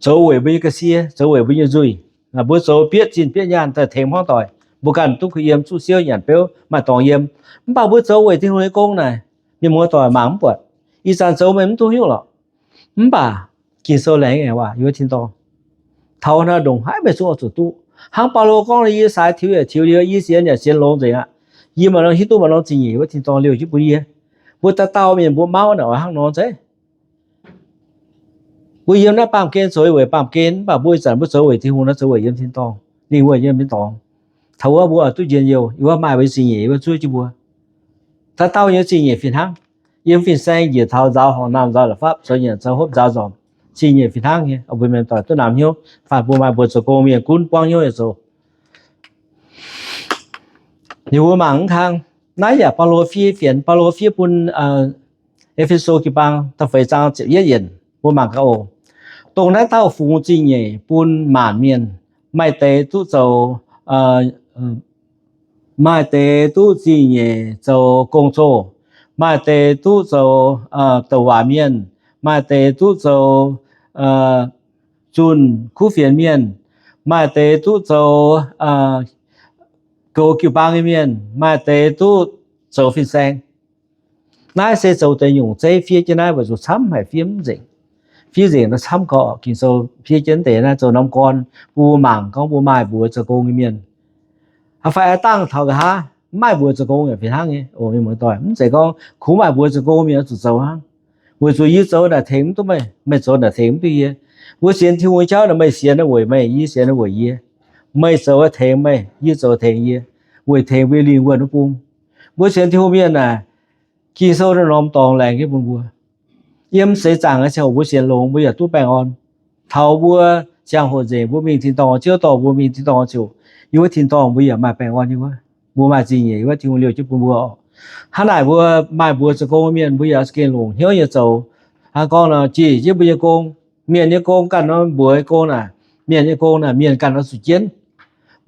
zoux weic mbuo nyei ga'sie, zoux weic mbuo nyei nzuih. Mbuo zoux bietv zinh bietv nyaanh daaih tengx hmuangv doic, mbuo ganh duqv kuh yiem, zuqv siouv nyanc beuv, maaih dorngx yiem. Mv baac mbuo zoux weic Tin-Hungh nyei gong naaic, mienh muoz-doic, mangc mv buatc. Ih zanc zoux meih mv duqv hnyouv lorqc. Mv baac Ging-Sou laengz nyei waac yiem wuov tin-dorngh, taux naaiv ndongc haaix meih zungv oix zuqc duqv. Hnangv Baulo gorngv, yie saaix tiux yaac tiux liuz, yie sienx yaac sienx longx nzengc aqv. Yie maaih norm hiuv duqv maaih norm zingh nyeic wuov tin-dorngh liouh jienv bun yie. Mbuo dauh dauh mienh mbuo mauv naaic oix hnangv nor zeiv. Mbuo yiem naaiv baamh gen zoux weic baamh gen, mv baac mbuo ih zanc mbuo zoux weic Tin-Hungh naaiv, zoux weic yiem tin-dorngh, lingh wuonh yiem tin-dorngh. Taux wuov mbuo oix duqv njien-youh, yiem wuov maaih mbuo zingh nyeic wuov zuov jienv mbuo. Dauh dauh nyei zingh nyeic fih hnangv. Yiem fin-saeng njiec taux nzaaux horngc naamh nzaaux la'fapv, zoux nyanc zoux hopv nzaaux nzormc, zingh nyeic fih hnangv nyei. Mbuo mienh doic duqv namx hnyouv, faanh mbuo maaih mbuo zoux gong mienh gunv buangv hnyouv nyei zoux. Liuz mbuo mangc mv kang, naaiv yaac Baulo fiev fienx, Baulo fiev bun E^fe^so jiu-baang da'feix zaang ziepc yietv yienc, mbuo mangc gaax oc. Dongh naaiv dauh fungx zingh nyeic bun maanc mienh, maaih deix duqv zoux, maaih deix duqv zingh nyeic zoux gong-zoh, maaih deix duqv zoux douc waac mienh, maaih deix duqv zoux zunh kuv fienx mienh, maaih deix duqv zoux goux jiu-baang nyei mienh, maaih deix duqv zoux fin-saeng. Naaiv se zoux deix nyungc zeiv fiev jienv naaiv, weic zuqc camv haic, fiev mv nzengc. Fiev nzengc nor camv gorqv. Ging-Sou fiev jienv deix naaiv zoux norm gorn bun mbuo mangc gorngv mbuo maaih mbuox zoux gong nyei mienh. Aa, fai aa dangh taux nqa'haav mv maaih mbuox zoux gong yaac fih hnangv nyei. Mienh muoz-doic, mv zeiz gorngv kungx maaih mbuox zoux gong mienh oix zuqc zoux hnangv. Weic zuqc yie zoux naaic tengx mv duqv meih, meih zoux naaic tengx mv duqv yie. Mbuo sienx Tin-Hungh nyei jauv naaic, meih sienx naaic weic meih, yie sienx naaic weic yie. Meih zoux tengx meih, yie zoux tengx yie, weic tengx mbuo lingh wuonh wuov bung. Mbuo sienx Tin-Hungh mienh naaic, Ging-Sou naaiv norm dorngx laengz jienv bun mbuo. Yiem seix zaangc nyei ziangh hoc mbuo sienx longx, mbuo yaac duqv baengh orn. Taux mbuo ziangh hoc nzengc, mbuo mingh tin-dorngh, Ziouv dorh mbuo mingh tin-dorngh ziouc, yiem wuov tin-dorngh mbuo yaac maaih baengh orn nyei wuov. Mbuo maaih zingh nyeic wuov, Tin-Hungh liouh jienv bun mbuo oc. Hnangv naaic mbuo maaih mbuox zoux gong mienh, mbuo yaac gengh longc hnyouv nyei zoux. Hnangv gorngv nor, jiex jienv mbuo nyei gong, mienh nyei gong ganh nor, mbuox nyei gong naaic, mienh nyei gong naaic, mienh ganh oix zuqc jienv.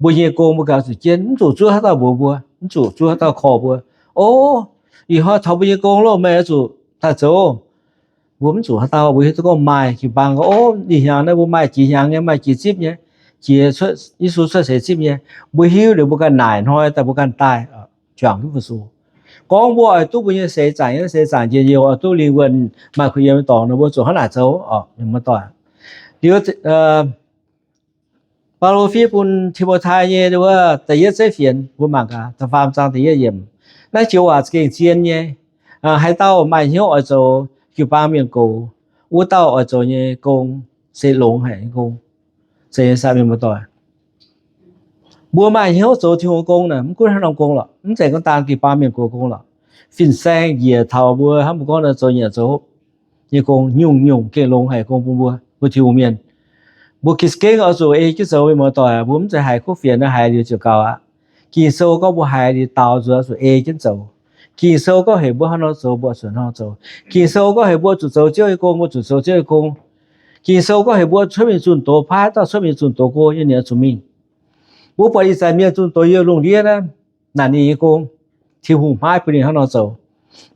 Mbuo nyei gong mbuo ganh oix zuqc jienv, mv zuqc zuov haaix dauh mbuox mbuo, mv zuqc zuov haaix dauh korv mbuo. O, ih hnoi taux mbuo nyei gong loh, meih oix zuqc daaih zoux. Mbuo mv zuqc haaix dauh, mbuo hiuv duqv gorngv maaih jiu-baang gorngv, o, ih hnyangx naaiv mbuo maaih jiex hnyangx nyei, maaih jiex zipv nyei, jiex Yesu cuotv seix zipv nyei. Mbuo hiuv liuz mbuo ganh naaic hnoi daaih mbuo ganh daaih juangc jienv fu-sux. Gorngv mbuo oix duqv mbuo nyei seix zaangc, nyei seix zaangc njien-youh, oix duqv lingh wuonh maaih kuh yiem nyei dorngx nor, mbuo zuqc hnangv naaic zoux oc, mienh muoz-doic. Liuz, Baulo fiev bun Ti^mo^tai nyei wuov da'yietv zeiv fienx, mbuo mangc gaax, da'faam zaang da'yietv yiemc. Naaiv joux waac za'gengh zien nyei. Haaix dauh maaih hnyouv oix zoux jiu-baang mienh gox, wuov dauh oix zoux nyei gong se longx haic nyei gong. Zeiz nyei saah, mienh muoz-doic? Mbuo maaih hnyouv zoux Tin-Hungh gong naaic, mv gunv haaix norm gong lorqc, mv zeiz gorngv daan jiu-baang mienh gox gong lorqc. Fin-saeng njiec taux mbuo hnamv mbuo gorngv zoux nyanc zoux hopv nyei gong nyungc-nyungc gengh longx haic gong bun mbuo, mbuo Tin-Hungh mienh. Mbuo gengh oix zuqc ei jienv zoux, mienh muoz-doic. Mbuo mv zeiz haiz kuv fienx, haiz liuz ziouc gaux aqv. Ging-Sou gorngv mbuo haiz liuz daaux nzuonx oix zuqc ei jienv zoux. Ging-Sou gorngv heuc mbuo haaix nor zoux, mbuo zuqc haaix nor zoux. Ging-Sou gorngv heuc mbuo zuqc zoux Ziouv nyei gong, mbuo zuqc zoux Ziouv nyei gong. Ging-Sou gorngv heuc mbuo cuotv mingh zunh doz, paaiv dauh cuotv mingh zunh doz go nyei, ninh oix zuqc mingh. Mbuo buatc ih zanc mienh zunh doz yiem lungh ndiev naaiv, naaic ninh nyei gong, Tin-Hungh maiv bun ninh hnangv nor zoux.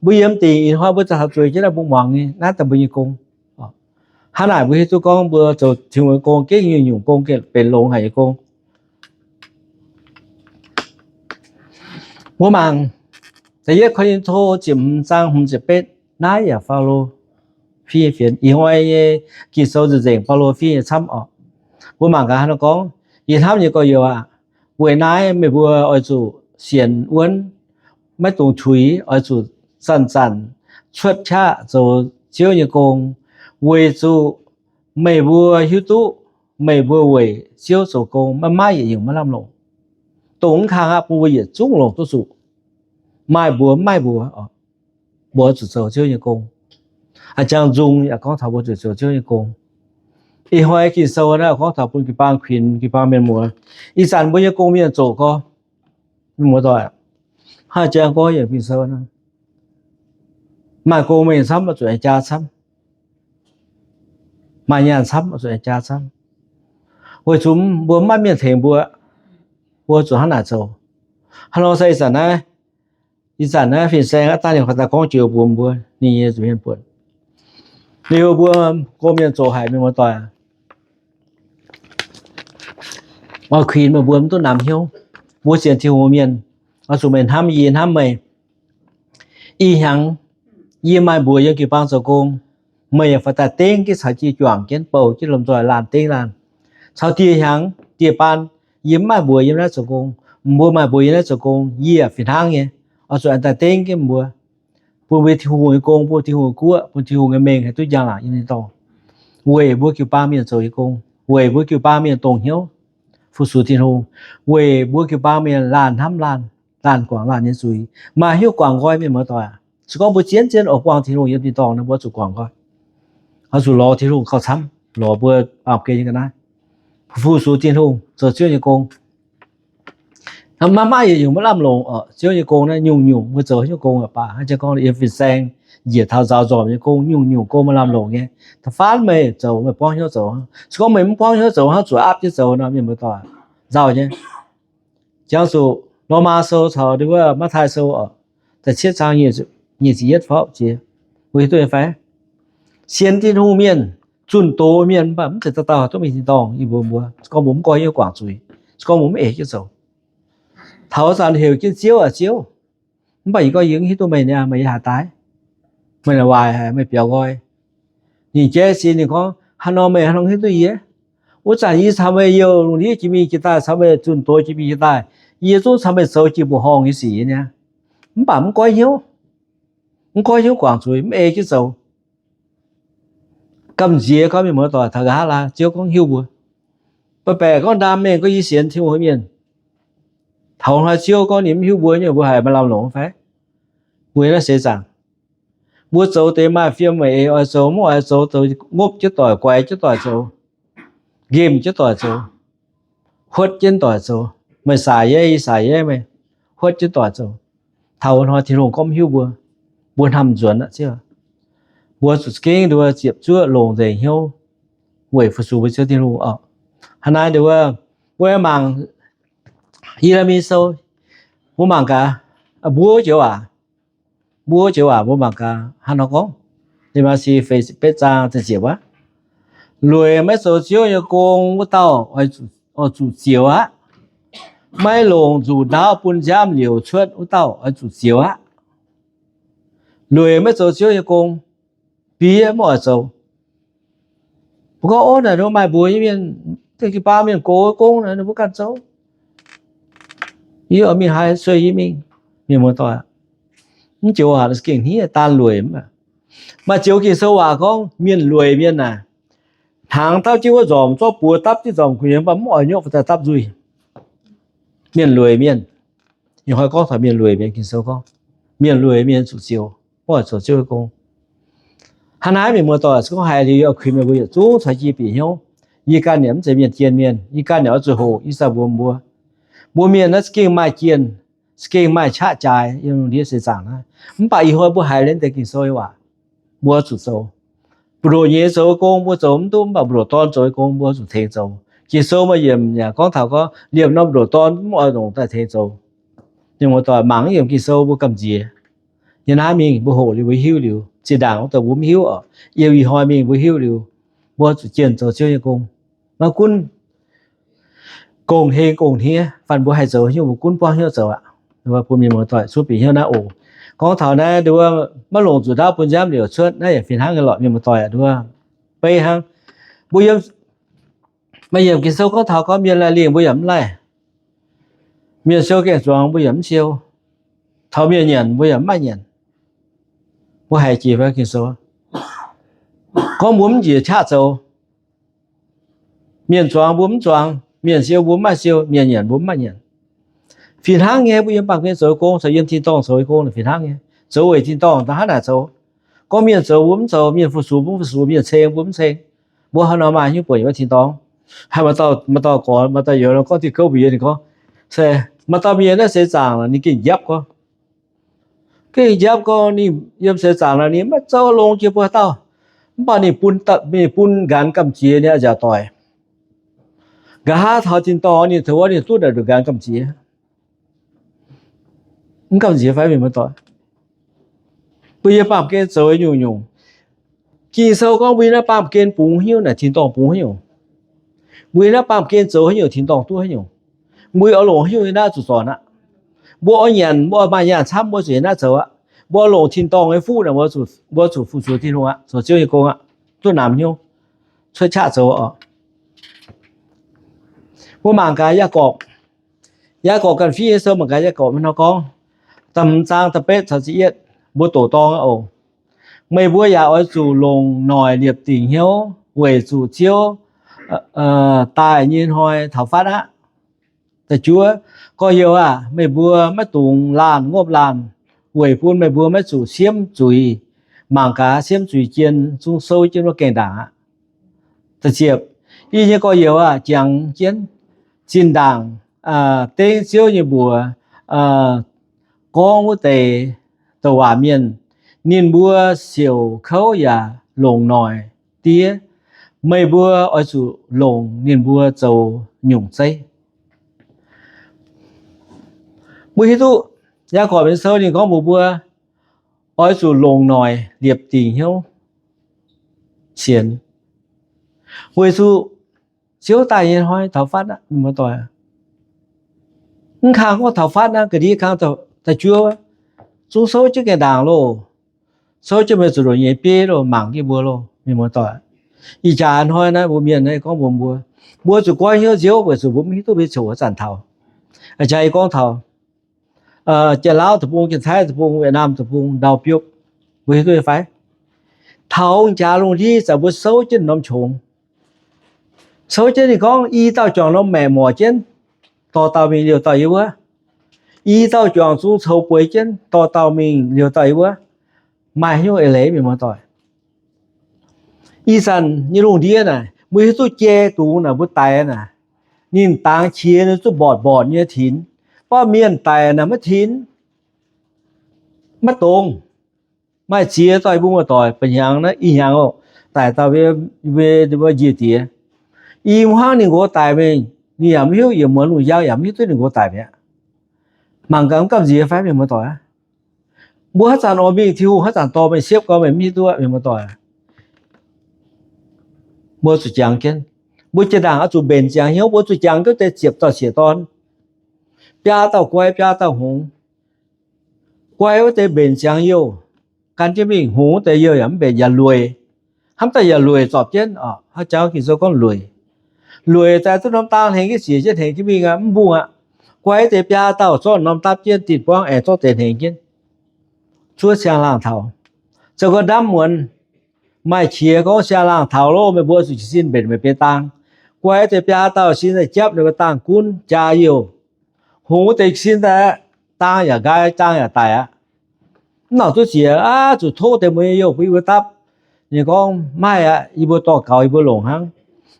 Mbuo yiem dingc ih hnoi mbuo za'gengh zueiz jienv naaiv, mbuo muangx nyei naaiv daaih mbuo nyei gong. Hnangv naaic mbuo hiuv duqv gorngv mbuo zoux Tin-Hungh nyei gong gengh nyungc-nyungc gong gengh benx longx haic nyei gong. Mbuo mangc da'yietv Ko^lin^to ziepc hmz zaang hmz ziepc betv. Naaiv yaac Faalo fiev fienx. Ih hnoi nyei Ging-Sou nzengc-nzengc Faalo fiev nyei camv oc. Mbuo mangc gaax hnangv nor gorngv, Yie hnamv nyei gorx-youz aah! Weic naaiv meih mbuo oix zuqc sienx wuonv, maiv dungx tuix, oix zuqc zanc-zanc cuotv qaqv zoux Ziouv nyei gong, weic zuqc meih mbuo hiuv duqv meih mbuo weic Ziouv zoux gong maiv maaih yietc nyungc maiv lamh longc. Dongh mv kang aqv, bun mbuo yietc zungv longc duqv zuqc. Maaih mbuox mv maaih mbuox, mbuo zuqc zoux Ziouv nyei gong. A'jang nzung yaac gorngv taux mbuo zuqc zoux Ziouv nyei gong. Ih hnoi Ging-Sou naaiv gorngv taux bun jiu-baang kuinx, jiu-baang mienh muoz. Ih zanc mbuo nyei gong mienh zoqc gorx, mienh muoz-doic, hnangv jang gorngv yiem Ging-Sou, maaih gong mengh camv oix zuqc aengx jaa camv, maaih nyaanh camv oix zuqc aengx jaa camv, weic zuqc mbuo mv maaih mienh tengx mbuo, mbuo zuqc hnangv naaic zoux. Hnangv nor se ih zanc naaiv, ih zanc naaiv fin-saeng aqv, dangh ninh horqc daaih gorngv joux mbuox mbuo ninh nyei nza'hmien buonc. Liuz mbuo gong mienh zoqc haic, mienh muoz-doic, oix kuinx meih mbuo mv duqv namx hnyouv. Mbuo sienx Tin-Hungh mienh, oix zuqc meih hnamv yie, yie hnamv meih. Ih hnyangx yie maaih mbuox yiem jiu-baang zoux gong, meih yaac faaux daaih dengv jienv caux jiu juangc jienv, bouh jienv lomh nzoih laanh dengv laanh. Caux dieh hnyangx dieh baan, yie mv maaih mbuox yiem naaiv zoux gong, mbuo maaih mbuox yiem naaiv zoux gong, yie yaac fih hnangv nyei. Oix zuqc aengx daaih dengv jienv mbuo, bun mbuo Tin-Hungh nyei gong, bun Tin-Hungh nyei guoqv, bun Tin-Hungh nyei mengh haih duqv njang-laangc yiem naaiv dorngx, weic mbuo jiu-baang mienh zoux nyei gong, weic mbuo jiu-baang mienh dongh hnyouv fu-sux Tin-Hungh, weic mbuo jiu-baang mienh laanh hnamv laanh, laanh guangc laanh nyei zuiz, maaih hnyouv guangc nqoi, mienh muoz-doic. Se gorngv mbuo zien-zien oix buangh Tin-Hungh yiem tin-dorngh nor, mbuo oix zuqc guangc nqoi, oix zuqc lorz Tin-Hungh gauh camv, lorz mbuo baamh gen nyei ga'naaiv, fu-sux Tin-Hungh zoux Ziouv nyei gong. Maiv maaih yietc nyungc maiv lamh longc oc. Ziouv nyei gong naaiv nyungc-nyungc mbuo zoux haaix nyungc gong yaac baac, hnangv jang gorngv yiem fin-saeng njiec taux nzaaux nzormc nyei gong, nyungc-nyungc gong maaih lamh longc nyei. Da'faanh meih zoux, meih buangv hnyouv zoux. Se gorngv meih mv buangv hnyouv zoux, hnangv zuqc aapv jienv zoux nor, mienh muoz-doic, nzauh nyei. Jangx zuqc Lomaa Sou caux wuov Matv^taai Sou oc, da'cietv zaang nyic ziepc yietv faaux jiex, mbuo hiuv duqv nyei fai? Sienx Tin-Hungh mienh, zunh doz mienh, mv baac mv zeiz dauh dauh duqv mingh tin-dorngh. Yie mbuox mbuo, se gorngv mbuo mv goiv hnyouv guangc zuiz, se gorngv mbuo mv eix jienv zoux, taux zanc heuc jienv Ziouv aac, Ziouv, mv baac yie gorngv yie mv hiuv duqv meih niaa, meih yiem haaix daaih? Meih naaic waaic haic, meih biaux nqoi. Ninh jaiv sin, ninh gorngv, Haaix nor meih haaix nor hiuv duqv yie? Wuov zanc yie caux meih youh lungh ndiev jiex mingh jiex daaih, caux meih zunh doz jiex mingh jiex daaih, yie zungv caux meih zoux jiex mbuoqc horngh nyei sic niaa. Mv baac mv goiv hnyouv, mv goiv hnyouv guangc zuiz, mv ei jienv zoux. Gamh nziex gorngv mienh muoz-doic taux nqa'haav laai, Ziouv gorngv hiuv mbuo. Mv baac baeqc gorngv ndaam mengh gorngv yie sienx Tin-Hungh mienh, taux hnoi Ziouv gorngv ninh mv hiuv mbuo nyei, mbuo haiz maaih lamh longc fai? Mbuo naaiv seix zaangc, mbuo zoux deix maaih fiem meih eix oix zoux, mv oix zoux, zoux ngopv jienv doic, guaix jienv doic zoux, nqemh jienv doic zoux, huotv jienv doic zoux. Meih saac yeiv, yie saac yeiv meih, huotv jienv doic zoux. Taux wuov hnoi Tin-Hungh gorngv mv hiuv mbuo, mbuo hnamv nzuonx aqv. Ziouv, mbuo zuqc za'gengh nduov ziepc zuoqv longc nzengc hnyouv weic fu-sux mbuo Ziouv Tin-Hungh oc. Hnangv naaiv nduov, mbuo mangc Ye^le^mi Sou, mbuo mangc gaax, mbuo joux waac, mbuo joux waac mbuo mangc gaax hnangv nor gorngv. Ye^le^mi Sou feix betv zaang ziepc aav, Lueic maiv zoux Ziouv nyei gong wuov dauh oix zuqc zioux aqv. Maiv longc nzuqc ndaauv bun nziaamv liouc cuotv wuov dauh oix zuqc zioux aqv. Lueic maiv zoux Ziouv nyei gong, biev mv oix zoux. Mbuo gorngv, Ov, naaic ninh maaih mbuox nyei mienh, jiu-baang mienh gox gong naaic, ninh mbuo ganh zoux. Yie oix mingh haaix sueih yie mingh. Mienh muoz-doic, mv joux waac gengh hniev daan lueic. Maaih joux Ging-Sou waac gorngv mienh lueic mienh naaic, hnaangx dapv jienv wuov nzormc zorqv buoz dapv jienv nzormc gu'nyuoz, mv baac mv oix nyuoqv faaux daaih dapv nzuih. Mienh lueic mienh. Ih hnoi gorngv taux mienh lueic mienh, Ging-Sou gorngv, mienh lueic mienh zuqc zioux, mv oix zoux Ziouv nyei gong. Hnangv naaiv mienh muoz-doic, se gorngv haiz liuz yaac kuinx meih mbuo yietc zungv caux jienv bieqc hnyouv. Yie ganh yaac mv zeiz mienh jien mienh, yie ganh yaac oix zuqc hoqc, ih zanc mbuo, mbuo, mbuo mienh naaiv za'gengh maaih jien, za'gengh maaih qaqv jaaix yiem lungh ndiev seix zaangc naaiv. Mv baac ih hnoi mbuo haiz liuz deix Ging-Sou nyei waac, mbuo zuqc zoux. Mbu'ndongx nyei zoux gong mbuo zoux mv duqv, mv baac mbu'ndongx dorn zoux nyei gong mbuo zuqc tengx zoux. Ging-Sou maaih yiemc yaac gorngv taux gorngv liemh norm mbu'ndongx dorn mv oix ndongc daaih tengx zoux. Mienh muoz-doic, mangc yiemc Ging-Sou mbuo gamh nziex. Yiem naaiv mingh mbuo hoqc liuz mbuo hiuv liuz, zinh ndaangc wuov deix mbuo mv hiuv oc. Yiem ih hnoi mingh mbuo hiuv liuz, mbuo zuqc jienh zoux Ziouv nyei gong. Maiv gunv gong-heng gong-hniev, fanh mbuo haih zoux haaix nyungc mbuo gunv buangv hnyouv zoux aqv. Bun mienh muoz-doic zungv bieqc hnyouv naaiv oc. Gorngv taux naaiv nduov maiv longc zuqc ndaauv bun nziaamv liouc cuotv naaiv yaac fih hnangv nyei lorqc mienh muoz-doic aqv nduov. Beiv hnangv, mbuo yiem, maaih yiemc Ging-Sou gorngv taux gorngv mienh laih lingh mbuo yaac mv laih, mienh siou gaengh zuangx mbuo yaac mv siou, taux mienh nyanc mbuo yaac mv maaih nyanc. Mbuo haiz jiex fai Ging-Sou gorngv mbuo mv njiec qaqv zoux. Mienh zuangx mbuo mv zuangx, mienh siou mbuo mv maaih siou, mienh nyanc mbuo mv maaih nyanc. Fih hnangv nyei, mbuo yiem baamh gen zoux gong caux yiem tin-dorngh zoux gong fih hnangv nyei. Zoux weic tin-dorngh da'hnangv naaic zoux. Gorngv mienh zoux mbuo mv zoux, mienh fu-sux mbuo mv fu-sux, mienh ceng mbuo mv ceng, mbuo haaix nor maaih hnyouv buonc yiem wuov tin-dorngh? Haaix maaih dauh, maaih dauh gorx, maaih dauh youz gorngv diuh gouv mbuox yie, ninh gorngv, se maaih dauh mienh naaiv seix zaangc ninh gengh njapv gorngv, gengh njapv gorngv ninh yiem seix zaangc naaic ninh maiv zoux longx jiex mbuo haaix dauh. Mv baac ninh bun, ninh bun nqanx gamh nziex ninh a'nziaauc doic. Nqa'haav taux tin-dorngh ninh taux wuov ninh duqv naaic nqanx gamh nziex. Mv gamh nziex fai mienh muoz-doic? Mbuo yiem baamh gen zoux nyungc-nyungc. Ging-Sou gorngv mbuo yiem naaiv baamh gen bungx haaix nyungc naaic tin-dorngh bungx haaix nyungc. Mbuo yiem naaiv baamh gen zoux haaix nyungc tin-dorngh duqv haaix nyungc. Mbuo oix longc haaix nyungc yiem naaiv zuqc zornc aqv. Mbuo oix nyanc, mbuo oix maaih nyaanh camv mbuo zuqc yiem naaiv zoux aqv. Mbuo oix longc tin-dorngh nyei fuqv naaic, mbuo zuqc fu-sux Tin-Hungh aqv, zoux Ziouv nyei gong aqv, duqv namx hnyouv, cuotv qaqv zoux oc. Mbuo mangc gaax Yaagorpc, Yaagorpc ganh fiev nyei sou, mangc gaax Yaagorpc hnangv nor gorngv, da'hmz zaang da'betv caux ziepc yietv, mbuo doqc dorng aqv oc. Meih mbuo yaac oix zuqc longc noic liepc dingc hnyouv weic zuqc Ziouv daaih nyei hnoi taux fatv aqv. Da'juov, gorx-youz aah! Meih mbuo maiv dungx laanh ngopv laanh, weic bun meih mbuo maiv zuqc siemv zuiz. Mangc gaax, siemv zuiz jien zungv souv jienv wuov gaengh ndaangc aqv. Da'ziepc, yie nyei gorx-youz aah! Jangx jienv zinh ndaangc dengv Ziouv nyei mbuox gorngv wuov deix douc waac mienh, ninh mbuo siouc kouv yaac longc noic diev. Meih mbuo oix zuqc longc ninh mbuo zoux nyungc zeiv. Mbuo hiuv duqv Yaagorpc nyei sou ninh gorngv mbuox mbuo oix zuqc longc noic liepc dingc hnyouv sienx, weic zuqc Ziouv daaih nyei hnoi taux fatv aqv, mienh muoz-doic. Mv kang gorngv taux fatv naaiv, ga'ndiev kang da'juov zungv souv jienv gaengh ndaangc loh. Souv jienv meih zuqc ndoqc nyei bieiv loh, mangc jienv mbuo loh, mienh muoz-doic. Ih jaax hnoi naaiv mbuo mienh naaiv gorngv mbuox mbuo, mbuo zuqc goiv hnyouv Ziouv weic zuqc mbuo mv hiuv duqv mbuo zoux wuov zanc taux. A'jang yie gorngv taux Janx-Laauv deic-bung, Janx-Taiv deic-bung, Wietc-Naamh deic-bung ndau biopv, mbuo hiuv duqv nyei fai? Taux jaax lungh ndiev zanc mbuo souv jienv norm qongx. Souv jienv ninh gorngv i dauh juangc norm maeqc morc jienv, dorh dauh mingh liouh dauh yiem wuov. I dauh juangc zungv coux bueix jienv, dorh dauh mingh liouh dauh yiem wuov. Maaih hnyouv eix leiz mienh muoz-doic. Ih zanc nyei lungh ndiev naaic, mbuo hiuv duqv jai dungz naaic mbuo daix naaic, ninh dangx qiex ninh zuqc mbortc mbortc nyei tinx. Mv baac mienh daic naaic maiv tinx, maiv dongz. Maaih ziex dauh yie mbuo muoz-doic, ba'hnyangx naaiv ih hnyangx oc, daic dauh mbuo njiec diex. I hmuangv ninh nqox daic mingh, ninh yaac mv hiuv, yiem muonz lungh njang yaac mv hiuv duqv ninh nqox daic mi'aqv. Mangc gaax mv gamh nziex fai mienh muoz-doic aqv. Mbuo haaix zanc oix mingh, Tin-Hungh haaix zanc dorh meih siepv gau meih mv hiuv duqv aqv, mienh muoz-doic. Mbuo zuqc jangx jienv, mbuo jiex ndaangc oix zuqc mbenc ziangx hnyouv, mbuo zuqc jangx jienv deix ziepc dauh sieqv dorn, biaa dauh guai biaa dauh hngongx. Guai wuov deix mbenc ziangx youh, gan jienv mingh. Hngongx wuov deix youh yaac mv mbenc, yaac lueic. Hnamv daaih yaac lueic zorpc jienv oc. Hnangv jangx Ging-Sou gorngv lueic. Lueic daaih duqv norm dang hnengx jienv siec jienv hnengx jienv mingh aqv, mv mbungh aqv. Guai wuov deix biaa dauh zorqv norm dapv jienv dinh buangv aengx zorqv deix hnengx jienv zuov siang-laangh taux. Zoux gau ndamv muonz, maaih qiex gorngv siang-laangh taux loh, meih mbuo zuqc jiez sin mbenc meih biei dang. Guai wuov deix biaa dauh sin daaih japv ninh mbuo dangh gunv jaa youh. Hungx wuov deix sin daaih aqv, daang yaac nqaai, daang yaac daic aqv. Mv nangc duqv ziec aqv, zuqc tov deix mbuo nyei youh bun yie mbuo dapv. Ninh gorngv, maiv aqv, yie mbuo dorh gaux yie mbuo longc hnangv.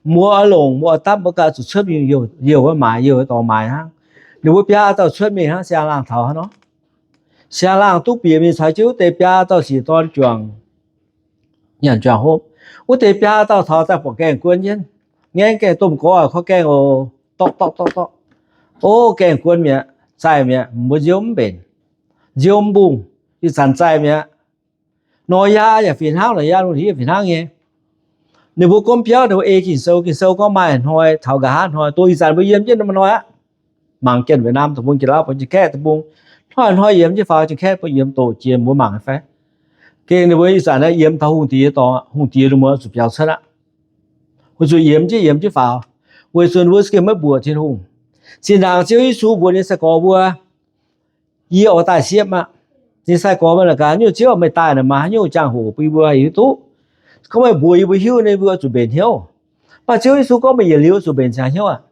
Mbuo oix longc, mbuo oix dapv, mbuo ganh zuqc cuotv mingh youh wuov maaiz, youh wuov dorngx maaiz hnangv. Ninh mbuo biaa dauh cuotv mingh hnangv, siang-laangh taux hnangv nor. Siang-laangh duqv bieqc mingh caux jienv wuov deix biaa dauh siec dorn juangc nyanc juangc hopv. Wuov deix biaa dauh taux daaih buatc gaengh guon jienv, ngaengv gaengh domh gorx korv gaengh oc, dorqv dorqv dorqv dorqv. O, gaengh guon mi'aqv, zaih mi'aqv, mbuo nziouv mv mbenc, nziouv mv mbungh, ih zanc zaih mi'aqv. Nor yaac fih hnangv, nor yaac lungh ndiev fih hnangv nyei. Ninh mbuo gomv biauv ninh mbuo ei Ging-Sou, Ging-Sou gorngv maaih hnoi taux nqa'haav hnoi, dongh ih zanc mbuo yiem jienv nor aqv. Mangc Janx-Wietc Nam deic-bung, Janx-Lauv, Janx-Kaeqv deic-bung, hnoi-hnoi yiem jienv faaux, Janx-Kaeqv mbuo yiem doqc jiex, mbuo mangc fai. Gengh ninh mbuo ih zanc naaiv yiem taux hungh diex dorngx, hungh diex ninh mbuo zuqc biaux cuotv aqv. Weic zuqc yiem jienv yiem jienv faaux, weic zuqc ninh mbuo za'gengh maiv mbuoqc Tin-Hungh. Zinh ndaangc Ziouv Yesu mbuox ninh sai-gorx mbuo, yie oix daaih siepv aqv. Ninh sai-gorx mbuo naaic gaax, nyungc Ziouv meih daaih naaic maaih haaix nyungc jangx-hoc bun yie mbuo hiuv duqv? Gorngv meih mbuox yie mbuo hiuv, ninh mbuo zuqc mbenc hnyouv. Mv baac Ziouv Yesu gorngv meih yietc liuz zuqc mbenc ziangx hnyouv aqv.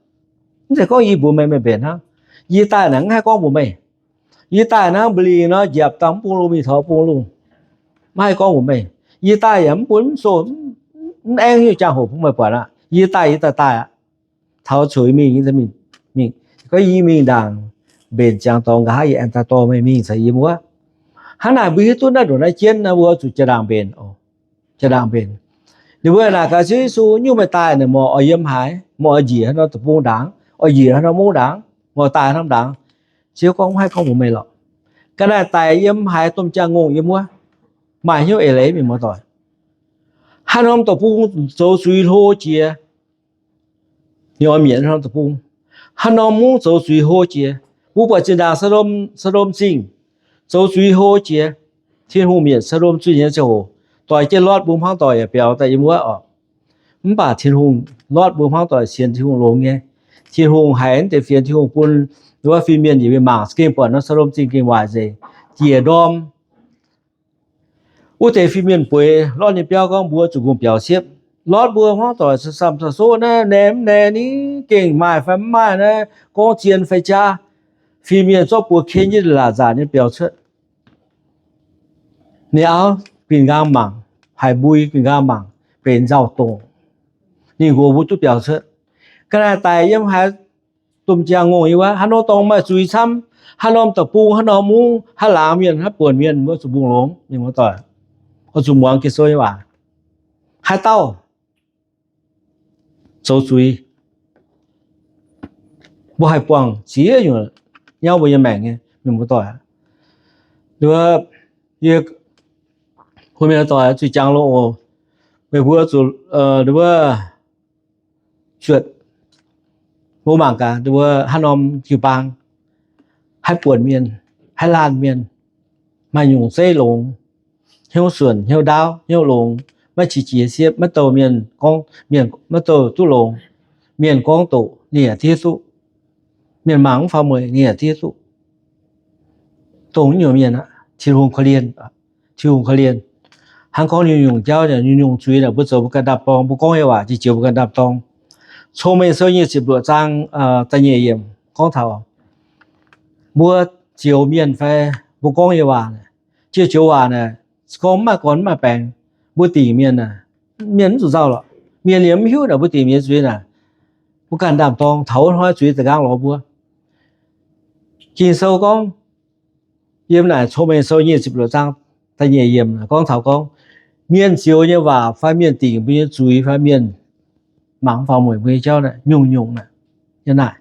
Mv zeiz gorngv yie mbuox meih, meih mbenc hnangv. Yie daaih naaic mv haih gorngv mbuox meih. Yie daaih hnangv mba'lingc nor, njiapc dangh mv bung lungh mingh taux bung lungh, maiv haih gorngv mbuox meih. Yie daaih yaac mv bun mv soh, mv aengv nyungc jangx-hoc bun meih buatc aqv. Yie daaih, yie daaih daaih aqv. Taux cuotv mingh, mingh, gorngv yie mingh ndaangc mbenc ziangx dorngx, nqa'haav yie aengx daaih dorh meih mingh caux yie wuov. Hnangv naaic mbuo hiuv duqv naaiv ndongc naaiv jienv naaiv, mbuo zuqc jaa-ndaangc mbenc, jaa-ndaangc mbenc. Ninh mbuo naaic gaax Ziouv Yesu, nyungc meih daaih naaic, meih oix yiem haaix? Meih oix njiec haaix norm deic-bung ndaangc? Oix njiec haaix norm mungv ndaangc? Meih oix daaih haaix norm ndaangc? Ziouv gorngv, mv haih gorngv mbuox meih lorqc. Ga'naaiv daic yiem haaix domh jaa-ngongh yiem wuov, maaih hnyouv eix leiz mienh muoz-doic. Haaix norm deic-bung zoux zuiz hlo jiex, ninh oix mietc haaix norm deic-bung. Haaix norm mungv zoux zuiz hlo jiex. Mbuo buatc zinh ndaangc Saa^ndom Zingh zoux zuiz hlo jiex. Tin-Hungh mietc Saa^ndom Zingh nyei ziangh hoc, doix jienv Lortv mbuo hmuangv doic yaac biaux daaih yiem wuov oc. Mv baac Tin-Hungh, Lortv mbuo hmuangv doic sienx Tin-Hungh longx nyei. Tin-Hungh haiz naaiv deix fienx, Tin-Hungh bun wuov fin-mienh yaac mingh mangc, gengh buatc nor Saa^ndom Zingh gengh waaic nzengc, jiex ndorm. Wuov deix fin-mienh bueix Lortv nyei biauv gorngv, mbuo zuqc kungx biaux siepv. Lortv mbuo hmuangv doic camv camv soqv naaiv, naeqv mv naeqv ni, gengh maaih fai mv maaih naaiv, gorngv zien fai jaav, fin-mienh zorqv buoz ken jienv laatc nzaatc nyei biaux cuotv. Ninh auv ginc nqaang mangc, haic mbui ginc nqaang mangc, benx nzauh dongc. Ninh nqox mbuo duqv biaux cuotv. Ga'naaiv daic yiem haaix domh jaa-ngongh yiem wuov, haaix norm dorngx maaih zuiz camv, haaix norm deic-bung, haaix norm mungv, haaix laangz mienh, haaix buonc mienh, mbuo zuqc mbungh longx, mienh muoz-doic. Oix zuqc muangx Ging-Sou nyei waac. Haaix dauh zoux zuiz, mbuo haih buangh ziex nyungc nyauv mbuo nyei maengc nyei, mienh muoz-doic. Yie, mienh muoz-doic, zuqc jangx loz oc. Meih mbuo zuqc, wuov, zuotc, mbuo mangc gaax, haaix norm jiu-baang, haaix buonc mienh, haaix laanh mienh, maaih nyungc zeiv longx, hnyouv suonc, hnyouv ndaauv, hnyouv longx, maiv qiex jiez siepv, maiv douh mienh gorngv, mienh maiv douh duqv longx. Mienh gorngv doqc, ninh yaac diev duqv. Mienh mangc mv faaux mueic, ninh yaac diev duqv. Dongh naaiv nyungc mienh aqv, Tin-Hungh korv-lienh, Tin-Hungh korv-lienh. Hnangv gorngv nyungc-nyungc jauv, nyungc-nyungc zuiz naaic, mbuo zoux mbuo ganh ndaam-dorng, mbuo gorngv nyei waac jiex joux mbuo ganh ndaam-dorng. Cong-Mengh Sou nyic ziepc luoqc zaang da'nyeic yiemc gorngv taux mbuo zioux mienh fai mbuo gorngv nyei waac, joux-joux waac naaic, gorngv mv maaih gorn mv maaih baengx, mbuo dingc mienh, mienh mv zuqc nzauh lorqc. Mienh yaac mv hiuv naaic mbuo dingc mienh zuiz naaic. Mbuo ganh ndaam-dorng taux wuov hnoi zuiz da'nqaang lorz mbuo. Ging-Sou gorngv, yiem naaic Cong-Mengh Sou nyic ziepc luoqc zaang da'nyeic yiemc gorngv taux gorngv, mienh zioux nyei waac fai mienh dingc mbuo nyei zuiz fai mienh mangc mv faaux mueic mbuo nyei jauv naaic, nyungc-nyungc naaic, yiem naaic,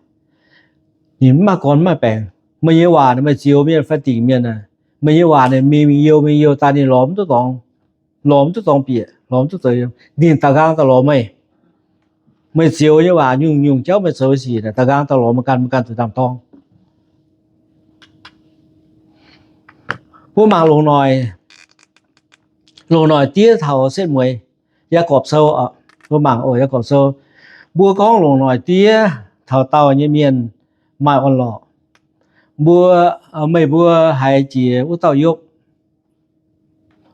ninh mv maaih gorn mv maaih baengc. Meih nyei waac naaic meih zioux mienh fai dingc mienh, meih nyei waac naaic mingh mingh youh mingh youh daaih ninh lorz mv duqv dorngx, lorz mv duqv dorngx bieqc, lorz mv duqv zoux yiem, ninh da'nqaang daaih lorz meih. Meih zioux nyei waac nyungc-nyungc jauv meih zoux sic naaic da'nqaang daaih lorz meih ganh, meih ganh zuqc ndaam-dorng. Mbuo mangc loz-noic, loz-noic diev taux setv mueiz. Yaagorpc Sou, mbuo mangc oc, Yaagorpc Sou. Mbuo gorngv loz-noic diev taux dauh nyei mienh maaih orn-lorqc. Mbuo, meih mbuo haiz jiex wuov dauh Yopv.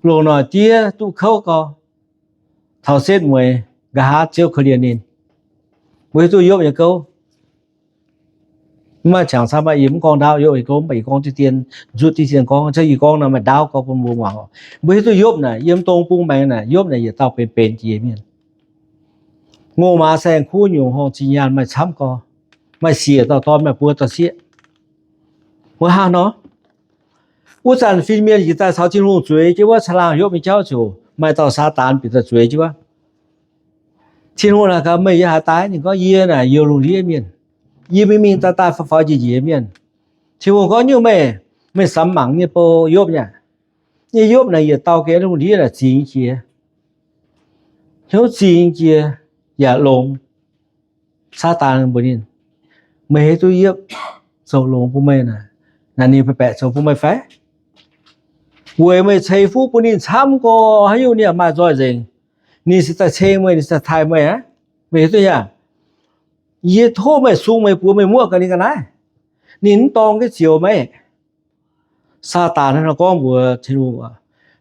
Loz-noic diev duqv kouv gau, taux setv mueiz, nqa'haav Ziouv korv-lienh ninh. Mbuo hiuv duqv Yopv nyei gouv. Mv maaih qangx camv aqv. Yie mv gorngv ndaauv, Yopv yie gorngv, mv baac yie gorngv diqv dien nzutv diqv dien gorngv, ih gorngv nor maaih ndaauv gorngv bun mbuo muangx oc. Mbuo hiuv duqv Yopv naaic yiem dong bung maengx naaic, Yopv naaic yietc dauh benx benx jiex mienh. Ngongh maaz saeng-kuv nyungc horngh zinh nyaanh maaih camv gorx, maaih siec dauh dorn, maaih buo dauh sieqv. Wuov hnangv nor, wuov zanc fin-mienh jiex daaih caux Tin-Hungh zueiz jienv wuov, caangh laangh Yopv nyei jauv ziouc maaih dauh Saadaan bieqc daaih zueiz jienv wuov. Tin-Hungh naaic gaax, meih yiem haaix daaih? Ninh gorngv, yie naaic yiem lungh ndiev mienh. Yie mingh mingh daaih daaih faaux faaux njiec njiec mienh. Tin-Hungh gorngv, nyungc meih, meih samx mangc nyei bou Yopv nyei aqv. Nyei Yopv naaic yietc dauh gengh lungh ndiev naaic zingx jiex. Hnyouv zingx jiex yaac longx. Saadaan mbuox ninh, meih hiuv duqv Yopv zoux longx bun meih naaic, naaic ninh baeqc baeqc zoux bun meih fai? Weic meih ceix fuqv bun ninh camv gorx, haaix nyungc ninh yaac maaih nzoih nzengc. Ninh se daaih ceng meih, ninh se daaih taaih meih aqv. Meih hiuv duqv yaac, yie tov meih sung meih buoz meih muoqv gaax ninh ga'naaiv. Ninh mv dorng jienv zioux meih. Saadaan hnangv nor gorngv mbuox Tin-Hungh.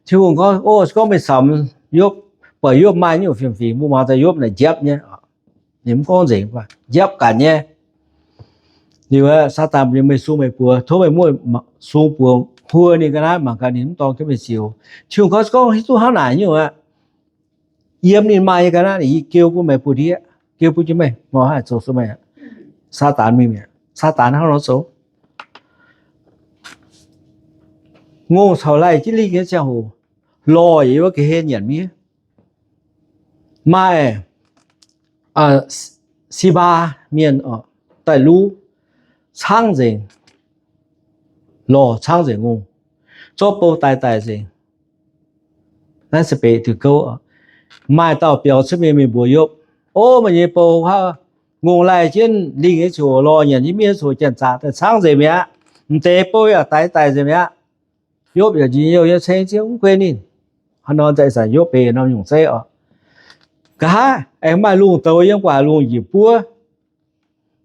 Tin-Hungh gorngv, o, se gorngv meih samx Yopv, buatc Yopv maaih nyungc fiem-fingx, mbuo muangx daaih Yopv naaic njapv nyei. Ninh mv gorngv nzengc, njapv ganh nyei. Liuz Saadaan mbuox ninh, meih sung meih buoz, tov meih muoqv sung buoz huo ninh ga'naaiv mangc gaax ninh mv dorng jienv meih zioux. Tin-Hungh gorngv, se gorngv hiuv duqv hnangv naaic nyungc aqv, yiem ninh maaih nyei ga'naaiv naaic yie geu bun meih bun ndiev, geu bun jienv meih, mv haih zoux sueih meih aqv. Saadaan mingh mi'aqv. Saadaan hnangv nor zoux. Ngongh caux laih jienv lingh nyei ziangh hoc, lorh yaac yiem wuov ga'hlen nyanc miev. Maaih Sibaa mienh daaih luv, caangv nzengc, lorh caangv nzengc ngongh, zorqv bou daix daic nzengc. Naaiv se beic diuc gouv. Maaih dauh biaux cuotv mingh, mingh mbuox Yopv, o, meih nyei bou haav, ngongh laih jienv lingh nyei ziouc lorh nyanc nyei miev ziouc janx-zaqc daaih caangv nzengc mi'aqv. M'deix bou yaac daix daic nzengc mi'aqv. Yopv yaac njien-youh nyei ceng Ziouv mv guei ninh. Hnangv nor daaih zanc Yopv benx norm nyungc zeiv oc. Nqa'haav aengx maaih lungh douz yiem gu'nguaaic lungh njiec buov,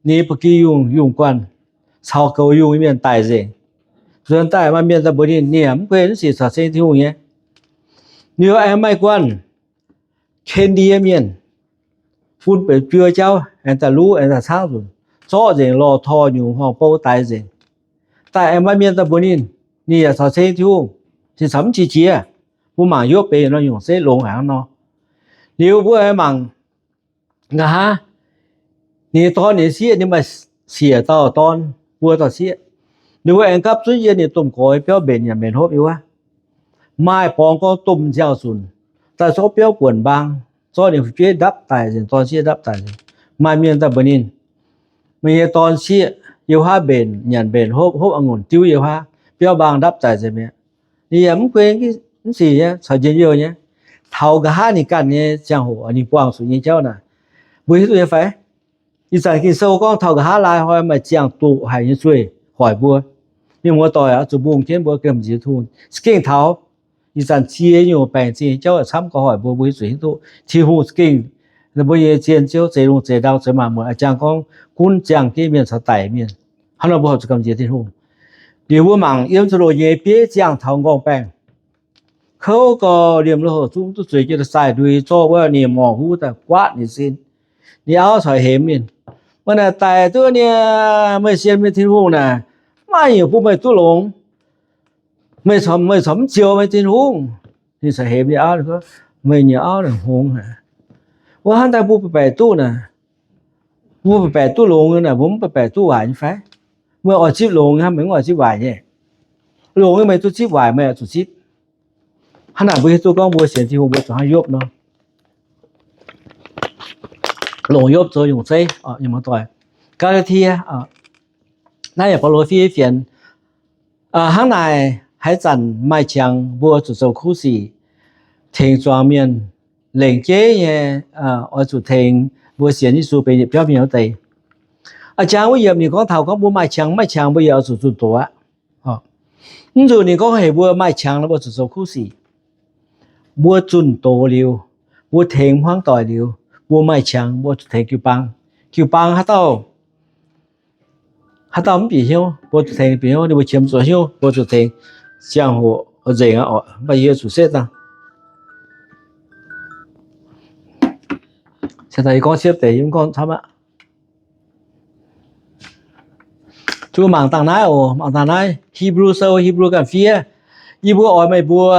ninh ba'gi yungh, yungh guanh caux goux yungh nyei mienh daic nzengc. Nzuonx daaih maaih mienh daaih mbuox ninh, ninh yaac mv guei mv sic caux ceng Tin-Hungh nyei. Liuz aengx maaih guanh Ken^ndie mienh bun benx biuo jauv aengx daaih luv aengx daaih caangv nzunc, zorqv nzengc lorh tor nyungc horngh bou daix nzengc. Daaih aengx maaih mienh daaih mbuox ninh, ninh yaac caux ceng Tin-Hungh, ninh caux mv qiex jiez. Mbuo mangc Yopv benx norm nyungc zeiv longx haic hnangv nor. Liuz mbuo aengx mangc nqa'haav ninh nyei dorn, ninh nyei sieqv, ninh maaih siec dauh dorn, buo dauh sieqv. Ninh mbuo aengx gapv zunv yiem ninh domh gorx biauv mbenc nyanc mbenc hopv nyei wuov. Maaih borngz gorngv domh nziaaux-zunc daaih zorqv biauv buonc mbaang, zorqv ninh fu'jueiv ndapv daic nzengc, dorn sieqv ndapv daic nzengc. Maaih mienh daaih mbuox ninh, meih nyei dorn sieqv yiem wuov mbenc nyanc mbenc hopv, hopv a'ngunc diuv yiem wuov, biauv mbaang ndapv daic nzengc mi'aqv. Ninh yaac mv guei mv sic nyei, caux njien-youh nyei. Taux nqa'haav ninh ganh nyei ziangh hoc, ninh buangh zuqc nyei jauv naaic, mbuo hiuv duqv nyei fai? Ih zanc Ging-Sou gorngv taux nqa'haav laai hnoi maaih ziangh duqv haic nyei zueih hoic mbuo. Mienh muoz-doic oix zuqc mbungh jienv mbuo gengh m'nziex Tin-Hungh. Za'gengh taux ih zanc cie nyungc baengc zingh nyei jauv yaac camv gauh hoic mbuo, mbuo hiuv zuqc hiuv duqv Tin-Hungh za'gengh mbuo nyei zien Ziouv zeix lungh zeix ndau zeix maanc muotc. A'jang gorngv gunv ziangh jienv mienh caux daic mienh. Hnangv nor mbuo horpc zuqc gamh nziex Tin-Hungh. Liuz mbuo mangc yiem zuqc loz nyei bieiv ziangh taux nqorngv baengh kouv gau, liemh lui-houx zungv duqv zueiz jienv daaih sai ndui, zorqv wuov ninh morc huv daaih guaatv ninh sin. Ninh auv caux hemx ninh, meih naaic daic duqv nie, meih sienx meih Tin-Hungh naaic, maaih nyungc bun meih duqv longx. Meih corc, meih corc mv zioux meih Tin-Hungh. Ninh caux hemx ninh auv, meih nyei auv naaic hngongx haic. Wuov hnangv daaih mbuo baeqc duqv naaic, mbuo baeqc duqv longx naaic, mbuo mv baeqc duqv waaic nyei fai? Meih oix zipv longx hnangv, meih mv oix zipv waaic nyei. Longx nyei meih duqv zipv, waaic meih oix zuqc zipv. Hnangv naaic mbuo hiuv duqv gorngv mbuo sienx Tin-Hungh mbuo zuqc hnangv Yopv nor. Longc Yopv zoux nyungc zeiv, mienh muoz-doic. Gaa^laa^tie, naaiv yaac Baulo fiev fienx. Hnangv naaic, haaix zanc maaih qangx mbuo zuqc zoux kuv sic, tengx zuangx mienh, lengc jeiv nyei, oix zuqc tengx mbuo sienx Yesu benx yietc biauv mienh wuov deix. A'jang wuov yiemc ninh gorngv taux gorngv mbuo maaih qangx maaih qangx mbuo yaac oix zuqc zunh doz aqv. Mv nzunc ninh gorngv heuc mbuo maaih qangx nor mbuo zuqc zoux kuv sic. Mbuo zunh doz liuz, mbuo tengx hmuangv doic liuz, mbuo maaih qangx mbuo zuqc tengx jiu-baang. Jiu-baang haaix dauh, haaix dauh mv bieqc hnyouv, mbuo zuqc tengx bieqc hnyouv, ninh mbuo qiemx zuqc hnyouv, mbuo zuqc tengx. Ziangh hoc nzengc aqv, mv baac yie zuqc setv dangh. Gorngv siepv deix yie mv gorngv camv aqv. Duqv mangc dangh naaiv oc, mangc dangh naaiv Hipv^lu Sou, Hipv^lu ganh fiev. Yie mbuo oix meih mbuo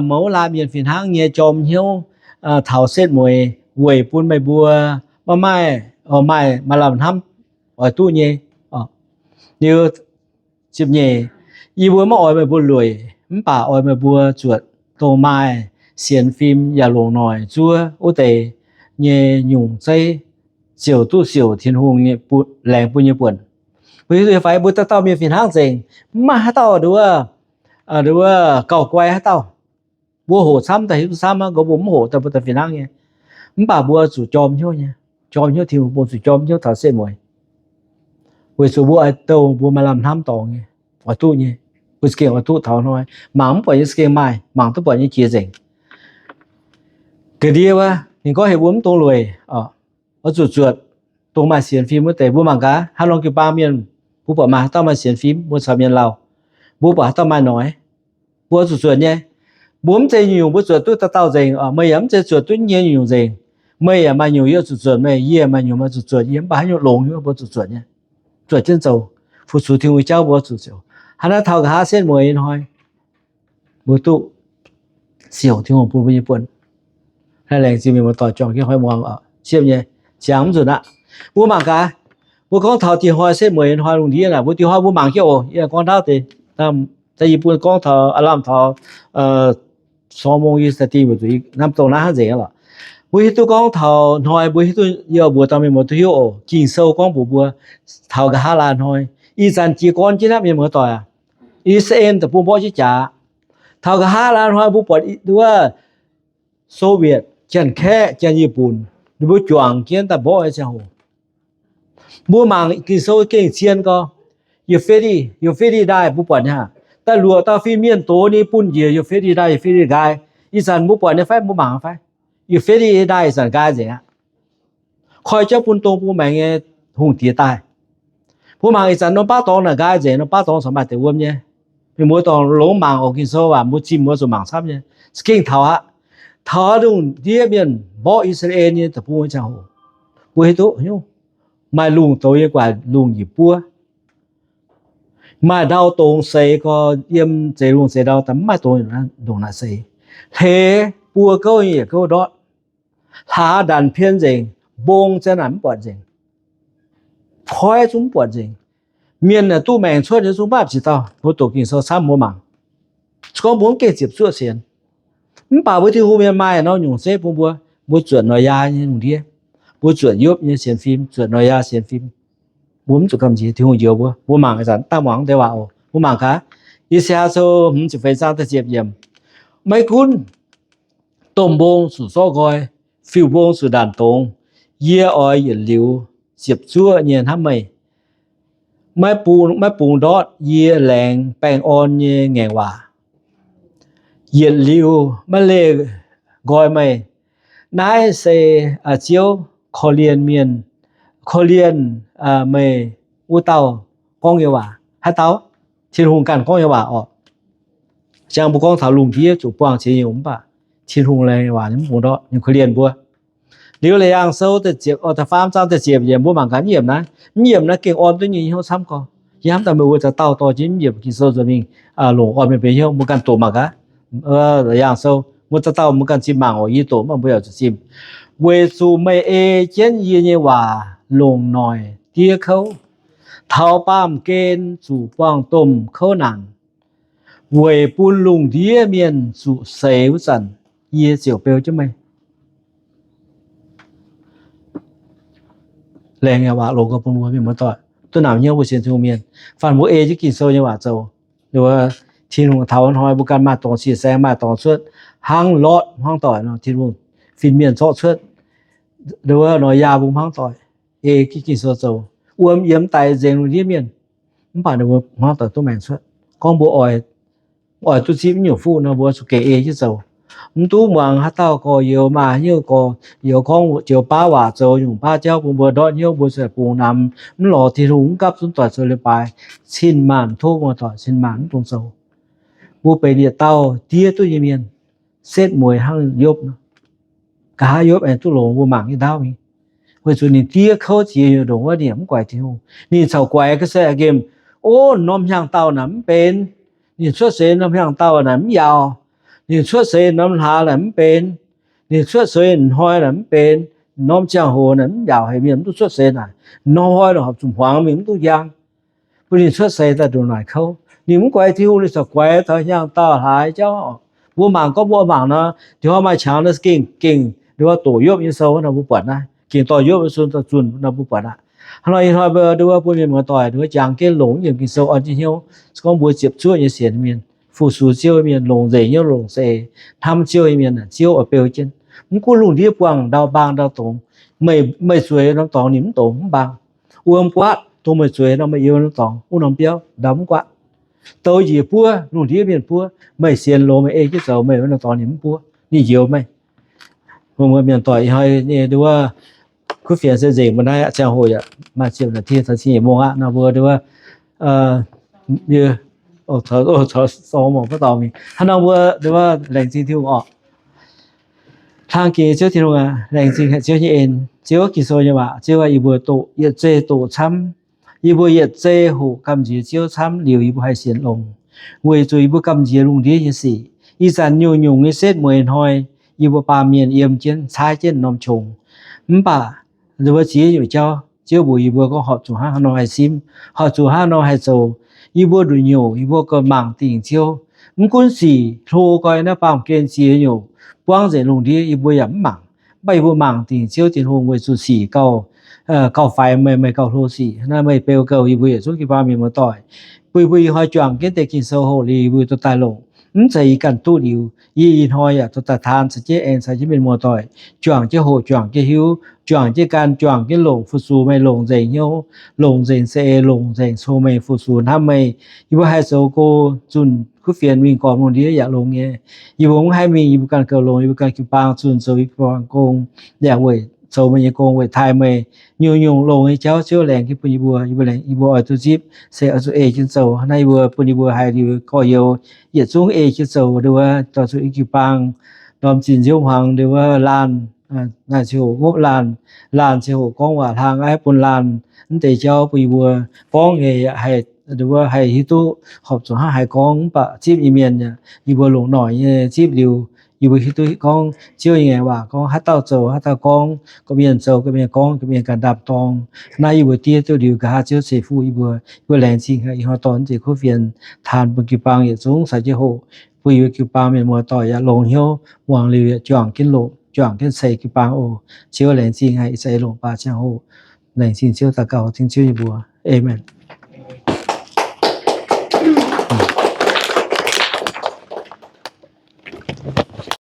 mouz laanh mienh fih hnangv nyei jorm hnyouv taux setv mueiz weic bun meih mbuo maiv maaih, maaih, maaih lamh hnamv oix duqv nyei. Liuz ziepc nyeic, yie mbuo maiv oix meih mbuo lueic, mv baac oix meih mbuo zuotc dongh maaih sienx fim yaac longc noic zuov wuov deix nyei nyungc zeiv, ziouc duqv siouc Tin-Hungh laengz bun nyei buonc. Mbuo hiuv duqv fai? Mbuo dauh dauh mienh fih hnangv nzengc, mv maaih haaix dauh nduov, nduov gauh guai haaix dauh. Mbuo hoqc camv daaih hiuv duqv camv, mbuo mv hoqc daaih mbuo daaih fih hnangv nyei. Mv baac mbuo zuqc jorm hnyouv nyei, jorm hnyouv, Tin-Hungh bun zuqc jorm hnyouv taux setv mueiz, weic zuqc mbuo oix douh mbuo maaih lamh hnamv dorngx nyei, oix duqv nyei. Mbuo za'gengh oix duqv taux hnoi. Mangc mv buatc nyei za'gengh maaih, mangc duqv buatc nyei jiex nzengc. Ga'ndiev wuov, ninh gorngv heuc mbuo mv dungx lueic, oix zuqc zuotc dongh maaih sienx fim wuov deix. Mbuo mangc gaax, haaix norm jiu-baang mienh, mbuo buatc maaih haaix dauh maaih sienx fim, mbuo caux mienh lauh, mbuo buatc haaix dauh maaih noic, mbuo zuqc zuotc nyei. Mbuo mv zeiz nyungc-nyungc mbuo zuotc duqv dauh dauh nzengc. Meih yaac mv zeiz zuotc duqv nyei nyungc-nyungc nzengc. Meih yaac maaih nyungc yie zuqc zuotc meih, yie maaih nyungc meih zuqc zuotc yie, mv baac haaix nyungc longx mbuo zuqc zuotc nyei. Zuotc jienv zoux, fu-sux Tin-Hungh jauv mbuo zuqc zoux. Hnangv naaiv taux nqa'haav setv mueiz hnoi, mbuo duqv siouc Tin-Hungh bun mbuo nyei buonc. Laengz zingh mienh muoz-doic juangc jienv hnoi muangx, siepv nyei, ziangx mv nzunc aqv. Mbuo mangc gaax, mbuo gorngv taux dinh hnoi setv mueiz hnoi lungh ndiev naaic, mbuo dinh hnoi mbuo mangc jienv oc. Yie gorngv ndaauv deix, da'yietv bun gorngv taux aav lamh taux สองโมง yie study weic zuqc hnamv dongh naaiv hnangv nzengc lorqc. Mbuo hiuv duqv gorngv taux hnoi, mbuo hiuv duqv, yie mbuox dauh mienh muoz duqv hiuv oc. Ging-Sou gorngv mbuox mbuo, taux nqa'haav laai hnoi, ih zanc jiez gorn jienv aqv, mienh muoz-doic aac. I^saa^laa^en deic-bung mborqv jienv jaax. Taux nqa'haav laai hnoi mbuo buatc wuov Soviet, Janx-Kaeqv, Janx-Nyei-Bun, ninh mbuo juangc jienv daaih mborqv nyei ziangh hoc, mbuo mangc Ging-Sou gengh zien gorx. Euphrates, Euphrates ndaaih mbuo buatc nyei aqv. Da'luoqc dauh fin-mienh doz ninh bunh njiec Euphrates ndaaih, Euphrates nqaai. Ih zanc mbuo buatc nyei fai? Mbuo mangc fai? Euphrates ndaaih ih zanc nqaai nzengc aqv. Koi jauv bun dong bun maengx nyei hungh diex daaih. Mbuo mangc ih zanc norm baav dorngx naaic nqaai nzengc, norm baav dorngx corc maaih deix wuom nyei. Mienh muoz dorh longx mangc oc. Ging-Sou waac mbuo zimh mbuo zuqc mangc camv nyei. Za'gengh taux aqv. Taux lungh ndiev mienh mborqv I^saa^laa^en nyei deic-bung nyei ziangh hoc, mbuo hiuv duqv maaih lungh douz nyei guaaic lungh nyic buov. Maaih ndau dongz seix gorx, yiem zeix lungh zeix ndau daaih mv maaih dongz ndongc naaic seix. Hleix buo gouv nyei yietc gouv ndortv. Hlaax ndanc pien nzengc, mbong ziang naaic mv buatc nzengc. Koiv zungv mv buatc nzengc. Mienh naaic duqv maengc cuotv nyei zungv mv baac ziex dauh. Mbuo doqc Ging-Sou camv mbuo mangc. Se gorngv mbuo mv gengh ziepc zuoqv sienx, mv baac mbuo Tin-Hungh mienh maaih norm nyungc zeiv bun mbuo. Mbuo zuotc Noyaa nyei lungh ndiev, mbuo zuotc Yopv nyei sienx fim, zuotc Noyaa sienx fim. Mbuo mv zuqc gamh nziex, Tin-Hungh njoux mbuo. Mbuo mangc ih zanc dangh muangx deix waac oc. Mbuo mangc gaax, I^saa^yaa Sou hmz ziepc feix zaang da'ziepc yiemc. Maiv gunv domh mbong zuqc zorqv nqoi, fiuv mbong zuqc ndanc dongz, yie oix yietc liuz ziepc zuoqv nyei hnamv meih. Maiv bungx, maiv bungx ndortv yie laengz baengh orn nyei ngaengc waac. Yietc liuz maiv leih nqoi meih. Naaiv se Ziouv korv-lienh mienh, korv-lienh meih wuov dauh gorngv nyei waac. Haaix dauh? Tin-Hungh ganh gorngv nyei waac orqc. Ziangx mbuo gorngv taux lungh ndiev zuqc buangh qiex nyungc mv baac Tin-Hungh laengz waac ninh mv bungx ndortv, ninh korv-lienh mbuo. Liuz Laauc zaang da'faam zaang da'ziepc yiemc mbuo mangc gaax, mv yiemc naaiv, mv yiemc naaiv gengh orn duqv nyei hnyouv camv gorx. Yie hnamv daaih meih mbuo za'dauh dorh jienv mv yiemc Ging-Sou nzuonx mingh longc orn meih mbuo hnyouv, mbuo ganh doqc mangc gaax. Laauc zaang sou mbuo za'dauh mbuo ganh zimh mangc oc. Yie doqc mv baac mbuo yaac zuqc zimh. Weic zuqc meih ei jienv yie nyei waac longc noic diev kouv, taux baamh gen zuqc buangh domh kouv nangc, weic bun lungh ndiev mienh zuqc seix wuov zanc, yie ziouc beu jienv meih. Laengz nyei waac longx gorx bun mbuo mienh muoz-doic duqv namx hnyouv mbuo sienx Tin-Hungh mienh. Faanh mbuo ei jienv Ging-Sou nyei waac zoux, Tin-Hungh taux hnoi mbuo ganh maaih dorngx siec saeng, maaih dorngx cuotv hnangv Lotv hmuangv doic nor, Tin-Hungh fin-mienh zorqv cuotv, wuov Noyaa mbuo hmuangv doic, ei jienv Ging-Sou zoux, wuom yiem daic nzengc lungh ndiev mienh. Mv baac ninh mbuo hmuangv doic duqv maengc cuotv. Gorngv mbuo oix, oix duqv zipv nyungc fuqv nor, mbuo zuqc gengh ei jienv zoux. Mv duqv muangx haaix dauh gorx-youz, maaih haaix nyungc gorx-youz gorngv joux baav waac zoux nyungc baav jauv bun mbuo ndortv hnyouv, mbuo zuqc bungx namx, mv lorz Tin-Hungh, mv gapv zunv doic zoux leiz-baaix, cin-maanc tov muoz-doic, cin-maanc mv dungx zoux. Mbuo benx yietc dauh diev duqv nyei mienh, setv mueiz hnangv Yopv nor. Nqa'haav Yopv aengx duqv longx, mbuo mangc nyei ndaauv mingh. Weic zuqc ninh diev kouv ziex nyungc ndongc wuov, ninh mv guaix Tin-Hungh. Ninh caux guaix ga'sie nqemh, O, norm hnyangx-daauh naaic mv benx. Ninh cuotv seix norm hnyangx-daauh naaic mv yaauc. Ninh cuotv seix norm hlaax naaic mv benx. Ninh cuotv seix hnoi naaic mv benx. Norm ziangh hoc naaic mv yaauc haic mienh mv duqv cuotv seix naaic. Norm hnoi naaic horpc zuqc hmuangx mingh mv duqv njang. Bun ninh cuotv seix daaih ndongc naaic kouv. Ninh mv guaix Tin-Hungh, ninh corc guaiz taux hnyangx-daauh hlaax jauv. Mbuo mangc gorngv mbuo mangc nor, dih hnoi maaih qangx nor gengh, gengh nduov doqc Yopv nyei sou nor mbuo buatc naaiv. Gengh dorh Yopv nyei sou daaih zunh nor mbuo buatc aqv. Hnangv nor ih hnoi mbuo nduov bun mienh muoz-doic nduov jangx jienv longc yiem Ging-Sou orn jienv hnyouv. Se gorngv mbuo ziepc zuoqv nyei sienx mienh, fu-sux Ziouv mienh, longc nzengc hnyouv longc seix hnamv Ziouv nyei mienh, Ziouv oix beu jienv. Mv gunv lungh ndiev buangh ndau mbaang ndau dongx, meih, meih zueiz norm dorngx ninh mv dongz mv mbaang. Wuom guaatv dongh meih zueiz nor meih youz norm dorngx wuov norm biauv ndau mv guaatv. Douz njiec buov, lungh ndiev mienh buov, meih sienx longx meih ei jienv zoux, meih wuov norm dorngx ninh mv buov, ninh njoux meih. Mbuo mienh doic ih hnoi nyei nduov kuv fienx se nzengc mbuo naaiv ziangh hoc yaac maaih ziepc naaic tien caux cin yietc mong aqv nor mbuo nduov Hnangv nor mbuo nduov laengz zingh Tin-Hungh orqc. Laengz zingh Ziouv Tin-Hungh aac, laengz zingh haic Ziouv nyei en. Ziouv, Ging-Sou nyei waac, Ziouv aac, yie mbuo doqc yietc zei doqc camv. Yie mbuo yietc zei hoqc gamh nziex Ziouv camv liuz, yie mbuo haih sienx longx, weic zuqc yie mbuo gamh nziex lungh ndiev nyei sic. Ih zanc nyungc-nyungc nyei setv mueiz hnoi, yie mbuo baamh mienh yiem jienv caaiv jienv norm qongx. Mv baac mbuo ziex nyungc jauv, Ziouv mbuox yie mbuo gorngv horpc zuqc hnangv haaix nor haih simv, horpc zuqc hnangv haaix nor haih zoux. Yie mbuo nduqc nyouc, yie mbuo goux mangc dingc Ziouv. Mv gunv sic hlo goi naaiv baamh gen ziex nyungc buangv nzengc lungh ndiev, yie mbuo yaac mv mangc. Mv baac yie mbuo mangc dingc Ziouv Tin-Hungh weic zuqc sic gauh, gauh faix meih, meih gauh hlo sic. Naaiv meih beu gouh yie mbuo yietc zungv jiu-baang mienh muoz-doic, bun yie mbuo ih hnoi juangc jienv deix Ging-Sou hoqc liuz, yie mbuo duqv daaih longc. Mv zeiz yie ganh duqv liuz, yie ih hnoi yaac duqv daaih taan caux jienv aengx caux jienv mienh muoz-doic juangc jienv hoqc, juangc jienv hiuv, juangc jienv gan, juangc jienv longc, fu-sux meih, longc nzengc hnyouv, longc nzengc seix, longc nzengc cong-mengh fu-sux hnamv meih. Yie mbuo haih zoux go zunh kuv fienx mingh gormx lungh ndiev yaac longx nyei. Yie mbuo mv haih mingh, yie mbuo ganh gouv longx, yie mbuo ganh jiu-baang zunh zoux yie mbuo jiu-baang gong, yaac weic zoux meih nyei gong weic taaih meih. Nyungc-nyungc longx nyei jauv Ziouv laengz jienv bun yie mbuo. Yie mbuo, yie mbuo oix duqv zipv se oix zuqc ei jienv zoux. Hnangv naaiv yie mbuo bun yie mbuo haaix liuz gorx-youz yietc zungv ei jienv zoux, nduov dorh zuqc yie jiu-baang ndorm zinh nziouv hmuangx, nduov laanh, naaic ziouc hoqc ngopv laanh, laanh ziouc hoqc gorngv waac hlang aqv bun laanh. Mv deix jauv bun yie mbuo gorngv nyei yaac haih, nduov haih hiuv duqv horpc zuqc hnangv haaix gorngv. Mv baac zipv nyei mienh yaac yie mbuo longc noic nyei zipv liuz, yie mbuo hiuv duqv gorngv Ziouv nyei ngaengc waac gorngv haaix dauh zoux haaix dauh gorngv, gorqv-mienh zoux gorqv-mienh gorngv, gorqv-mienh ganh ndaam-dorng. Naaiv yie mbuo diev duqv liuz nqa'haav Ziouv ceix fuqv yie mbuo. Yie mbuo laengz zingh haic ih hnoi dorh naaiv deix kuv fienx taan bun jiu-baang yietc zungv caux jienv hoqc, bun yie mbuo jiu-baang mienh muoz-doic yaac longx hnyouv muangx liuz yaac juangc jienv longc, juangc jienv ceix jiu-baang oc. Ziouv laengz zingh haic ih zanc longc baac ziangh hoc. Laengz zingh Ziouv, daux gaux dengv Ziouv nyei mbuox. Aamen.